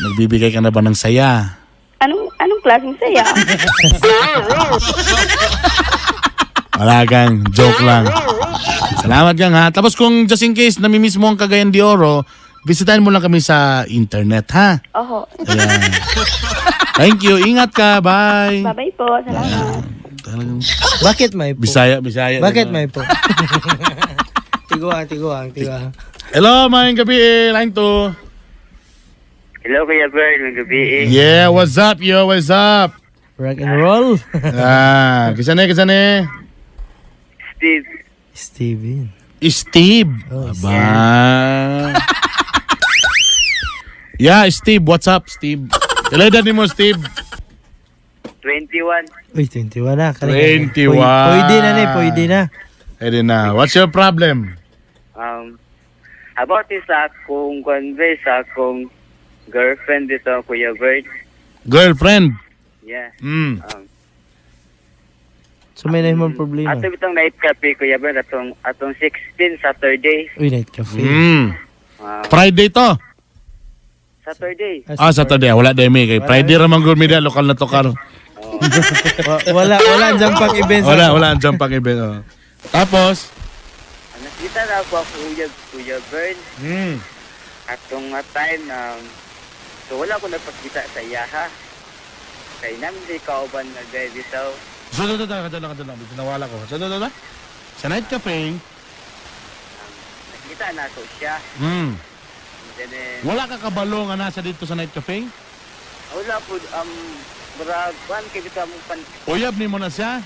Nagbibigay ka na ba ng saya? Anong klaseng saya? Wala gang. Joke lang. Salamat gang ha. Tapos kung just in case namimiss mo ang Cagayan de Oro, bisitahin mo lang kami sa internet ha. Oho. Ayan. Thank you. Ingat ka. Bye. Bye-bye po. Salamat. Talagang Bakit may po? Bisaya, Bisaya. Bakit may po? Tiguang, tiguang, tiguang. Hello, maayong gabi eh. Line 2. Hello, Kuya Bern. Magandang gabi eh. Yeah, what's up, yo? What's up? Rock and roll. Ah, kisa na, kisa na. Steve. Steven. Steve. Oh, Aba. Yeah, Steve. What's up, Steve? Ilan edad ni mo, Steve? 21. Uy, 21 na. Kanina. 21. Pwede na ni, pwede na. Pwede na. What's your problem? About is sa akong converse sa akong girlfriend dito, Kuya Bert. Girlfriend. Yeah. So may nahimong problema. Ato bitong night cafe, Kuya Bert, atong 16 Saturday. Uy, night cafe. Friday to. Saturday. Ah, Saturday. Wala dahil may. Kay Friday ramang gud media lokal na to karon. Wala ang jump pack event. Wala ang jump pack event. Oh. Tapos, Nakita na ako ako Kuya Bert. Atong nga time na so wala ko nagpakita sa iyaha. Kay namin di kauban na gay bitaw. So, so. Nawala ko. So. Sa night cafe, Nakita na ako siya. And then, Wala ka kabalo nga nasa dito sa night cafe? Wala po, murag, kuan kay bitaw mong pan... Uyab ni mo na siya?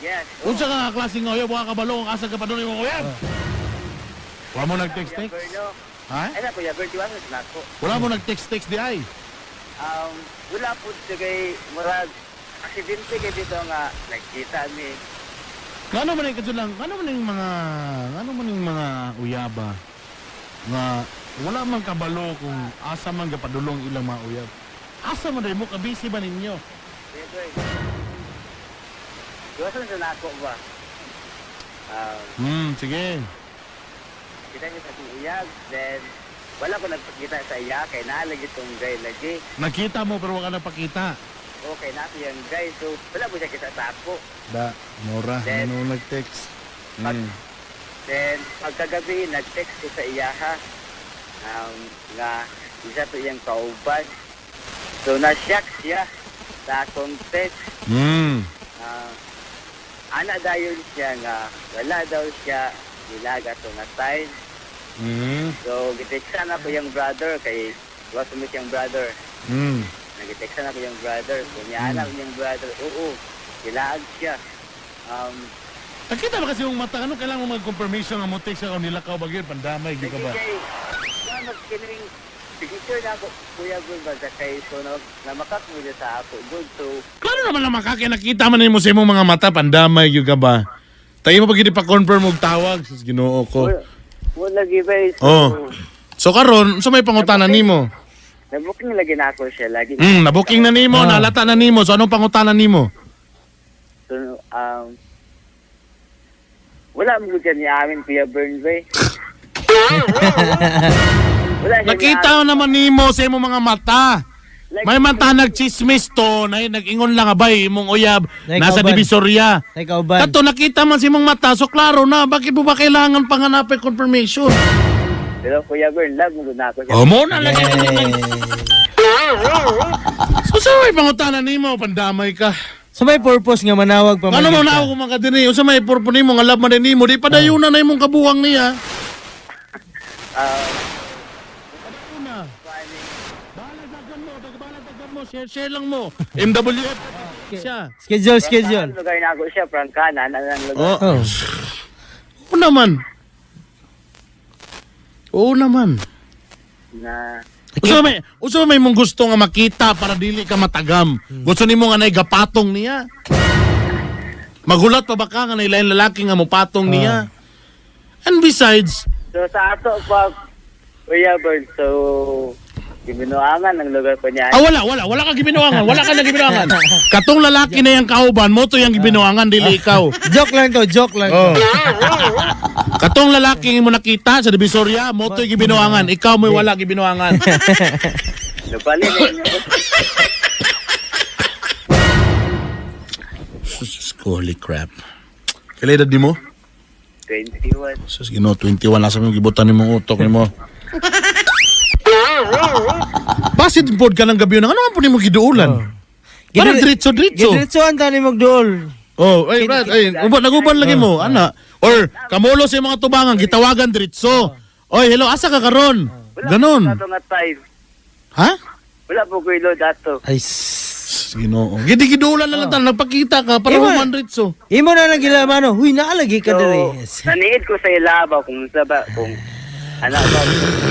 Yes. Oh. Unsa ka nga klase nga uyab, wala ka kabalo kung asa ka pa doon imong uyab? Wala mo nag-text-text? Kuya Berno. Ha? Ay na, Kuya Bern, diwasan sa nako. Wala mo nag-text-text di ay? Wala po siya kay murag, aksidente kay bitaw nga, nagkita mi. Ngano man yung lang, ngano man yung mga uyaba nga wala man kabalo kung asa man gapadulong ilang mga uyab. Asa man dai mo kabisi ba ninyo? Kuya Bern. Diwasan sa nako ba? Sige. Kita niya sa akong uyab, then, wala ko nagpakita sa iya, kay naalagi itong guy lagi. Nakita mo pero wala ka napakita. Okay, nato yung guy, so wala po siya kita sa ako. Da, mora, Then- ano nag-text? Then, pagkagabi, nag-text ko sa iyaha nga isa to iyang kauban. So, na-shock siya sa akong text. Ana dayon siya nga wala daw siya nilaga to nga time. So, giteksan ako yung brother kay was mo siyang brother. Nagiteksan ako yung brother. So, niya alam niyang brother, oo, nilaag siya. Nakita ba kasi yung mata? Ano kailangan mo mag-confirmation nga mo text ka kung nilakaw ba yun? Pandamay, di ka ba? Kay, kining picture na ako, Kuya Gun ba, sa kay, so, na, namakak mo niya sa ako. Good, so, Klaro naman na makaki, nakita man nimo sa imong mga mata, pandamay, gyud ka ba? Tayo mo pag hindi pa confirm og tawag, sus Ginoo ko. Wala lagi ba, so, Oh. So karon, unsa may pangutana nimo? Nabuking lagi na ako siya, lagi. Nabuking na nimo, nalata na nimo. So anong pangutana nimo? So, wala mo dyan ni amin, Kuya Bern, ba, eh. Wala siya Nakita naman nimo sa imong mga mata. May mata nagchismis to, na nag-ingon lang abay imong uyab nasa Divisoria. Nakauban. Kato nakita man sa imong mata, so klaro na, bakit mo ba kailangan pang hanapin confirmation? Pero Kuya Bern, love mo na ako siya. Oh, mo na lagi. So sa may pangutana nimo, pandamay ka. So may purpose nga manawag pa man Ano mo kita. na ako mga dinhi? Unsa may purpose nimo nga love man nimo, di padayuna na imong kabuwang niya. Mo, share share lang mo. MWF siya. Schedule, schedule. Lugar na ako siya, prangkana, na lang lugar. Oh. Oo naman. Oo naman. Na, Usa may mong gusto nga makita para dili ka matagam. Gusto nimo nga nay gapatong niya. Magulat pa ba ka nga nay lain lalaki nga mopatong niya? And besides, so sa ato pa, Kuya Bern, so, gibinuangan ang lugar ko niya. ah, wala ka gibinuangan, wala ka na gibinuangan. Katong lalaki na yang kauban mo to yang gibinuangan dili ikaw. Joke lang to, joke lang to. Oh. Katong lalaki mo nakita sa Divisoria, mo to yung gibinuangan, ikaw mo'y wala gibinuangan. Nabali na yun. Sus, holy crap. Kailan edad ni mo? 21. Sus, Ginoo, 21 nasa mo gibutan nimong utok nimo. Basit pod ka ng gabi ano man po nimo giduulan? Para diretso-diretso. Gidiretsoan tani magduol. Oh, ay, right, ay, uban naguban lagi mo, ana. Or kamulo sa mga tubangan, gitawagan diretso. Oy, hello, asa ka karon? Ganon. Ato nga time. Ha? Wala po ko ilo dato. Ay, Sus, Ginoo. Gidigidulan na lang tan, nagpakita ka para Iba. human diretso. Imo na lang gilamano. Huy, naalagi ka So, diri. naniid ko sa ilaba kung sa ba, kung ano ba,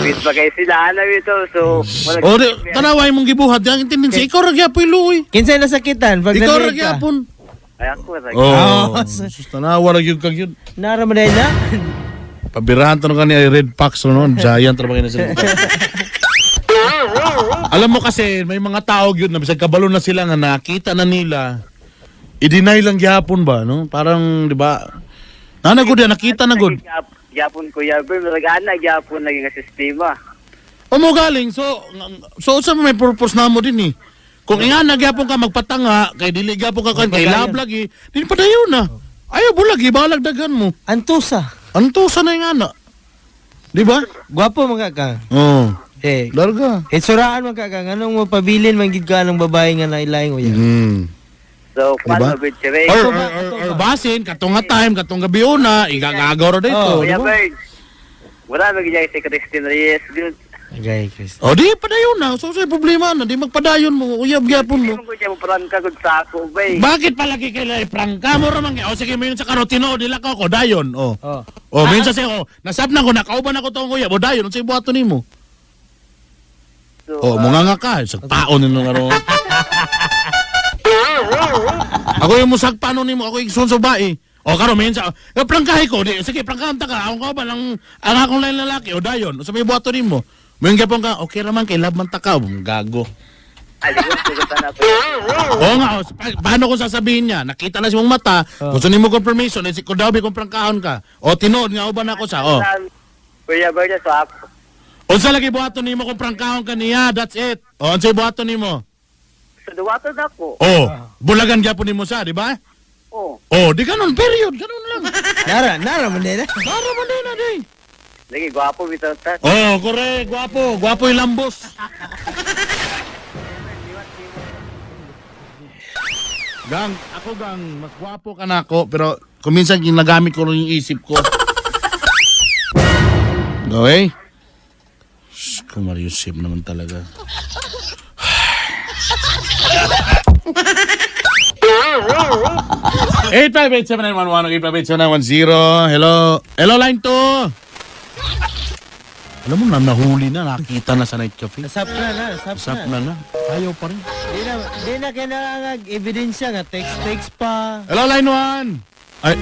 with ba kayo sila, ano ito, so, wala. O, di, tanaway mong gibuhat, yang intindin ikaw ra gyapon luoy. Kinsay nasakitan pag Ikaw ra naniid ka. gyapon. Ay, ako, rag. Oh, Oh. sus, tanawa ra gyud ka gyud. Nara man na. Pabirahan to kani ay red packs no, giant ra ba kini sila. Alam mo kasi may mga tao gyud na bisag kabalo na sila nga nakita na nila, i-deny lang gyapon ba, no? Parang, di ba? Nana gud ya, nakita na gud. Gyapon, Kuya Bern, ana gyapon lagi nga sistema. O mo galing, so unsa may purpose na mo din eh. Kung nga nagyapon ka magpatanga, kay dili gyapon ka kan kay love lagi, din padayon na. Ayaw bulagi, balag daghan mo. Antusa. Antusa na yung ana. Di ba? Gwapo man ka ka. Oo. Eh, Larga. itsuraan man ka ka. Nganong mo pabilin man gid ka ng babae nga nailaing uya. So, Diba? kwan mo si Ray. Or basin, katong nga time, katong gabi una, igagagaw ra dito. Oh, di Kuya ba? Bern, wala ba gyud si Christine Reyes. Good. Okay, Chris. O di, padayon na. So, sa problema na, di magpadayon mo, uyab gyapon mo. Mo ko prangka gud sa ako, bay. Bakit palagi kay prangka mo ramang? O sige, mayon sa karotino, dila ka ko, dayon. O. Oh. O, minsan siya, o, nasab na ko, nakauban ako tong uyab, o dayon, unsay buhaton nimo? So, O, munganga ka, sa paon nino karon. Ako yung musagpano nimo, ako igsoon sa bae. O karon minsan, eh, prangkahi ko, di, sige, prangkahan ta ka, akong kauban ang akong lain lalaki, o dayon, unsa may buhaton nimo? Mayon gyapon ka, okay raman kay love man ta ka, gago. Aligot ko na po. Oo nga, o, paano kung sasabihin niya? Nakita na si mong mata, gusto nimo confirmation, eh, si kung daw kung prangkahon ka. O tinuod nga uban ako sa, o. Kuya Bern, sa ako. Unsa lagi buhaton nimo kung prangkahon ka niya, that's it. O unsay buhaton nimo? Sa duwato na ko. O, bulagan gyapon nimo sa, di ba? Oh. O, di ganon, period, ganon lang. Nara, nara man din. Para man din na di. Lagi gwapo bitaw ta. Oh, correct, gwapo, gwapo yung lambos. Gang, ako gang, mas gwapo ka na ako, pero kung minsan ginagamit ko rin yung isip ko. Okay? Shhh, kumaryusip naman talaga. 858-7911, 858-7910. Hello. Hello, line 2. Alam mo na, nahuli na, nakita na sa night cafe. Nasap na na, nasap Sap na. na na. Ayaw pa rin. Di na kailangan ebidensya nga text text pa. Hello, line 1. Ay.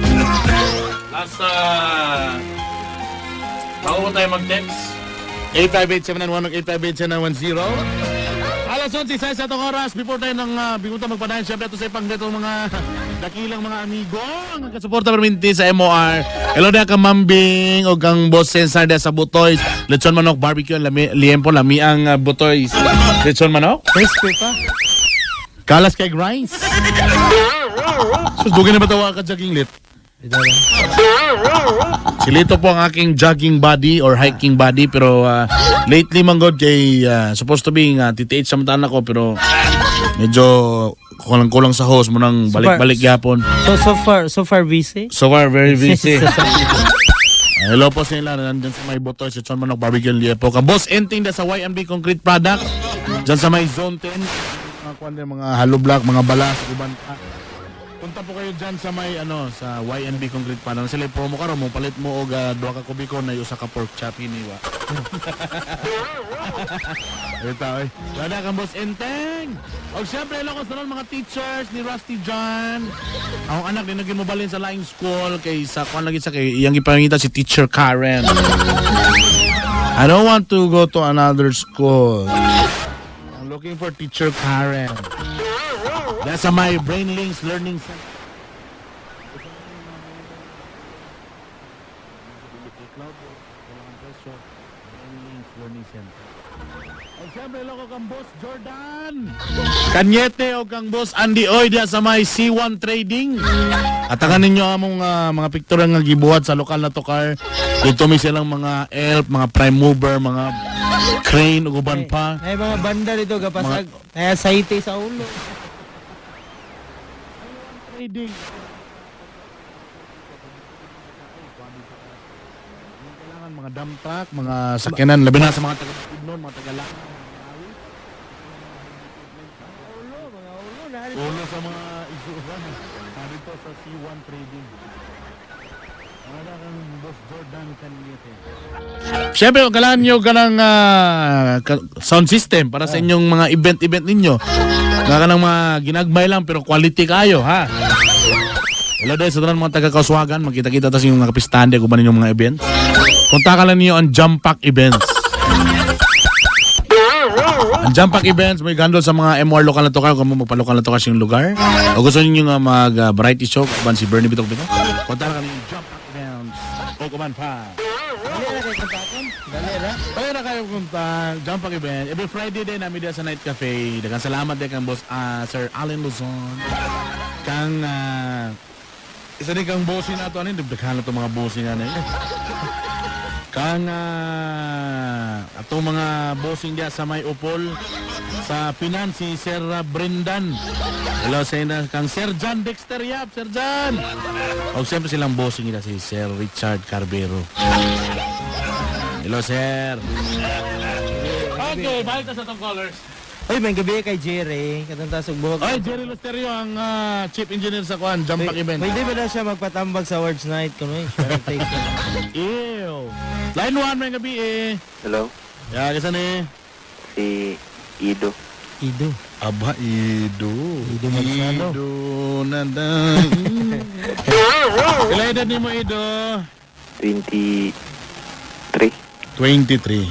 Last, bago tayo mag-text. 858-791 858-7910. Alas 11, sa itong oras, before tayo ng before tayo magpadayon, syempre ito sa ipang itong mga dakilang mga amigo ang nagkasuporta perminti sa MOR. Hello na kang Mambing o kang Boss Cesar da sa Butoys. Lechon Manok Barbecue, lami, liempo, lami ang Butoys. Lechon Manok? Crispy pa. Kalas kay Grice. So, dugay na ba tawa ka jogging lit? Ito lang. Si Lito po ang aking jogging buddy or hiking buddy, pero lately man god kay supposed to be nga TTH sa mataan ako, pero medyo kulang-kulang sa host mo nang balik-balik yapon. So far busy. So far very busy. Hello po sa inyo, nandyan sa may Botoy, sa Chon Manok Barbecue Liepo. Ka Boss Enting da sa YMB Concrete Product, dyan sa may Zone 10, mga kwan din, mga hollow block, mga balas, uban pa. Punta po kayo dyan sa may ano sa YNB Concrete Product. Sila yung promo karon mo palit mo og duha ka kubiko na usa ka pork chop hiniwa. Ito oy. Wala kang Boss Enteng. Og syempre hello ko sa mga teachers ni Rusty John. Ang anak din naging mobalin sa laing school kay sa kuan lagi sa kay iyang gipangita si Teacher Karen. I don't want to go to another school. I'm looking for Teacher Karen. That's my Brainlinks Learning Center. Brainlinks Learning Center. Ay, siyempre, loko kang Boss Jordan. Kanyete o kang Boss Andy Oy diya sa may C1 Trading. At ang ninyo among mga picture nga gibuhat sa lokal na tokar. Dito may silang mga elf, mga prime mover, mga crane ug uban pa. May mga banda dito kapasag. Ay saite sa ulo. Trading. Kailangan mga dump truck, mga sakyanan, labi na sa mga taga Bukidnon, mga taga Ulo, mga ulo na. Ulo sa mga isuran. Dito sa C1 Trading. Wala kang Boss Jordan Canete. Siyempre, kailangan nyo ka ng sound system para sa inyong mga event-event ninyo. Nga ka ng mga ginagmay lang pero quality kayo, ha? Wala dahil sa tanan mga taga-kauswagan, magkita-kita tas yung mga kapistande kung ba ninyong mga event. Kontakan lang niyo ang Jump Pack Events. Ang Jump Pack Events, may gandol sa mga MR lokal na to kayo kung magpa-lokal na to kasi yung lugar. O gusto niyo nga mag variety show, uban si Bernie Bitok Bitok. Kontakan niyo yung Jump Pack Events. O kuman pa. Dali ra kay kontakon. Dali ra. Kaya na kayo punta, Jump Pack Event. Every Friday din namin diya sa Night Cafe. Daghang salamat din kang boss Sir Allen Luzon. Kang isa din kang bossing na to ano, daghan na to mga bossing ano. Eh. Kang atong mga bossing diya sa may upol sa Pinan si Sir Brendan. Hello sa ina kang Sir John Dexter Yap, Sir John. O siyempre silang bossing nila si Sir Richard Carbero. Hello, sir. Okay, balik na sa tong callers. Oy, may gabi kay Jerry. Katong tasog buhok. Oy, Jerry Lusterio ang chief engineer sa kuan, Jump Pack Event. Pwede ba na siya magpatambag sa awards night kuno eh? Sure, take it. Ew. Line 1, may gabi eh. Hello? Ya, kisa ni. Si Ido. Ido. Aba, Ido. Ido Magsano. Ido na da. Ilan edad ni mo, Ido? 23. 23.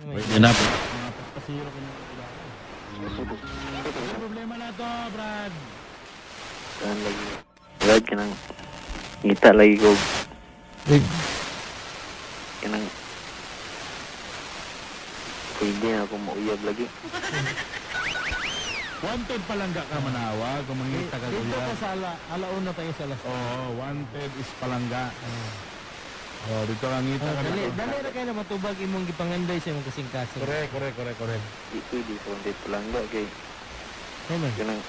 Pwede na. Ano problema na to, Brad? Saan lagi? Brad, kanang ngita lagi ko. Uy, Kanang pwede na ako mauyab lagi. Wanted palangga ka manawag kung mangita ka Dito kuya. ka sa ala, alauna tayo sa alas. Oo, wanted is palangga. Oh, dito ka ngita ka. Dali, dito. dali ra kayo na matubag imong gipanganday sa imong kasing-kasing. Correct, correct, correct, correct. Di pwede sa wanted palangga kay Ano man? kanang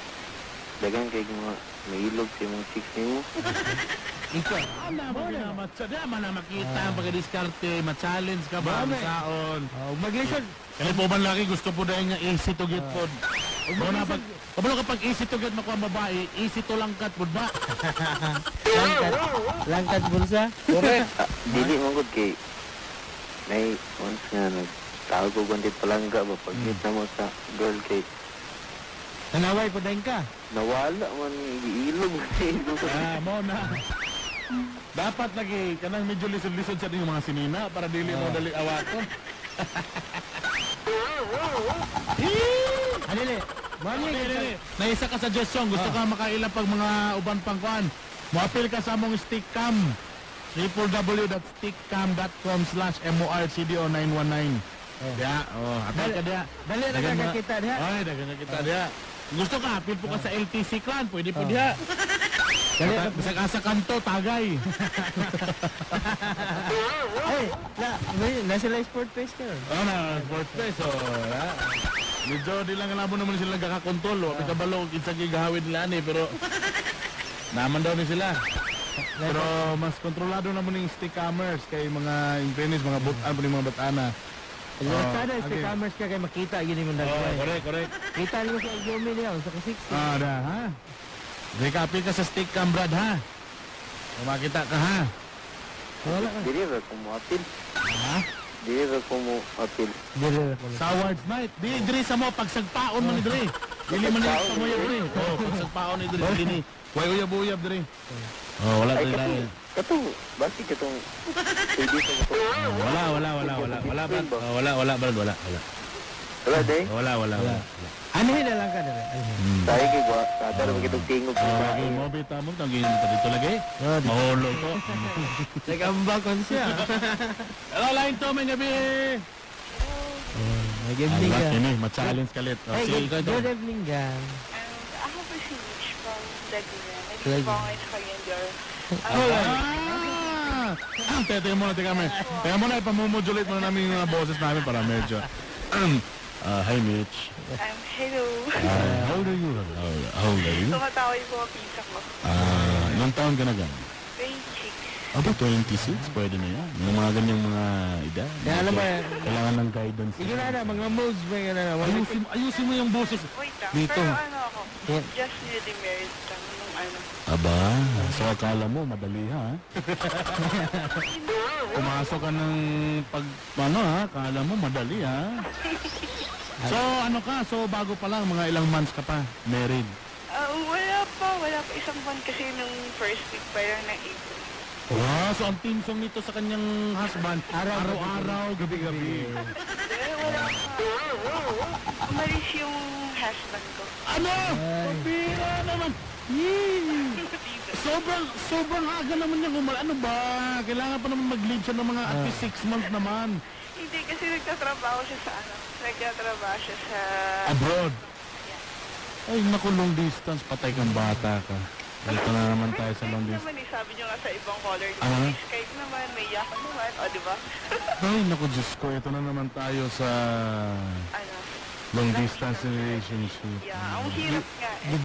dagan kay mga mahilog sa imong chicks nimo. Ikaw. Ala mo na matcha, di man na makita ang pagdiskarte, ma-challenge ka ba Mame. saon. Oh, maglisod. Kaya po man lagi gusto po dahil nga easy to get pod. Mo na pag kabalo kapag easy to get makuha ang babae, easy to langkat pod ba? Langkat. Langkat bulsa. Correct. Ah, dili man gud kay nay once nga nagtawag ko wanted palangga ba pag na mo sa girl kay Nanaway po din ka. nawala man giilog. Ah, mo na. Dapat lagi kanang medyo lisod-lisod sa yung mga sinina para dili mo dali awaton. Halili. Mami, Dili, dili. Naisa ka suggestion, gusto ka makaila pag mga uban pang kuan. Moapil ka sa among stick cam. www.stickcam.com/morcdo919. Diya, oh, apil ka diya. Dali ra Dagan ka mga- kakita diha. Ay, dagan ka kita diha. Gusto ka, apil po ka sa LTC clan, pwede po diha. Dali ra. Bisag asa kanto, tagay. Ay, na, may, nasa la sport face ka. Oh, na, sport face, oh. Ha? Medyo di lang alam mo naman sila nagkakakontol. Oh. May kabalo, kinsa gigahawin nila ni, pero naman daw ni sila. Pero mas kontrolado naman yung stick-hammers kay mga in fairness, mga butan po yung mga batana. Sana okay. stick hammers ka kay makita gini mo Oh, dagway. correct, correct. Kita nimo sa Yomi niya sa ka 60. Ah, da, ha? Di ka apil ka sa stick cam, Brad, ha? Kung makita ka, ha? Wala ka. Dili ra ko mo apil. Ha? Dili ra ko mo apil. Dili ra ko. Sa awards night. Di, diri sa mo, pagsagpaon man ni diri. Dili man ni sa mo yung diri. Oh, pagsagpaon ni diri. Dili ni. Way uyab-uyab diri. Oh, wala Ay diri. katong katong basi katong pwede sa mo. Wala, wala, wala, wala. Wala, Brad. Oh, wala, wala, Brad, wala, wala. Wala day. Wala, wala, wala. Anhin na lang ka dere. Anhin. Tayo kay gwa kada ra kitong tingog. Oh, lagi mo, bita mo, tangin dito dito lagi. Oh, Mahulog ko. Nagambak kon siya. Hello, line 2, may gabi. Good evening Ala, ka. kini, ma-challenge kalit. Oh, Hey, sige, good, ikaw ito. good evening gang. Ako po si Mitch from Laguna. Laguna. Naging po ngayon sa Cagayan. Ah! Ah, teka, teka muna, teka muna. Teka muna, ipamumodulate muna namin yung mga boses namin para medyo. Ah, hi, Mitch. Hello. Ah, how old are you? How old are you? Tumatawa yung mga pizza ko. Ah, ilang taon ka na gan? 26. Aba, 26, pwede na yan. Yung mga ganyang mga edad. Kaya alam mo, eh, Kailangan ng guidance. Sige na na, mga moves ba yun na. Ayusin, ayusin mo yung boses. Wait lang. Dito. Pero ano ako, Yeah. just newly married lang nung ano. Aba, so akala mo madali ha? Pumasok ka ng pag ano ha, akala mo madali ha? So ano ka, so bago pa lang, mga ilang months ka pa married. Ah, wala pa. Wala pa isang buwan kasi nung first week pa lang ng April. Wow, so ang theme song nito sa kanyang husband, araw-araw, gabi-gabi. Hindi, wala pa. Umalis yung husband ko. Ano? Pabira naman. Yee! Sobrang, sobrang aga naman niyang umal. Ano ba? Kailangan pa naman mag-leave siya ng mga at least 6 months naman. Hindi, kasi nagtatrabaho siya sa ano. Nagtatrabaho siya sa Abroad. Ay, naku, long distance. Patay kang bata ka. Dito na naman tayo sa long Skype distance. naman eh, sabi niyo nga sa ibang caller. Di ba? Ano? May Skype naman, may Yahoo naman. O, di ba? Ay, naku, Diyos ko. Ito na naman tayo sa Ano? long distance relationship. Yeah, ang hirap nga eh.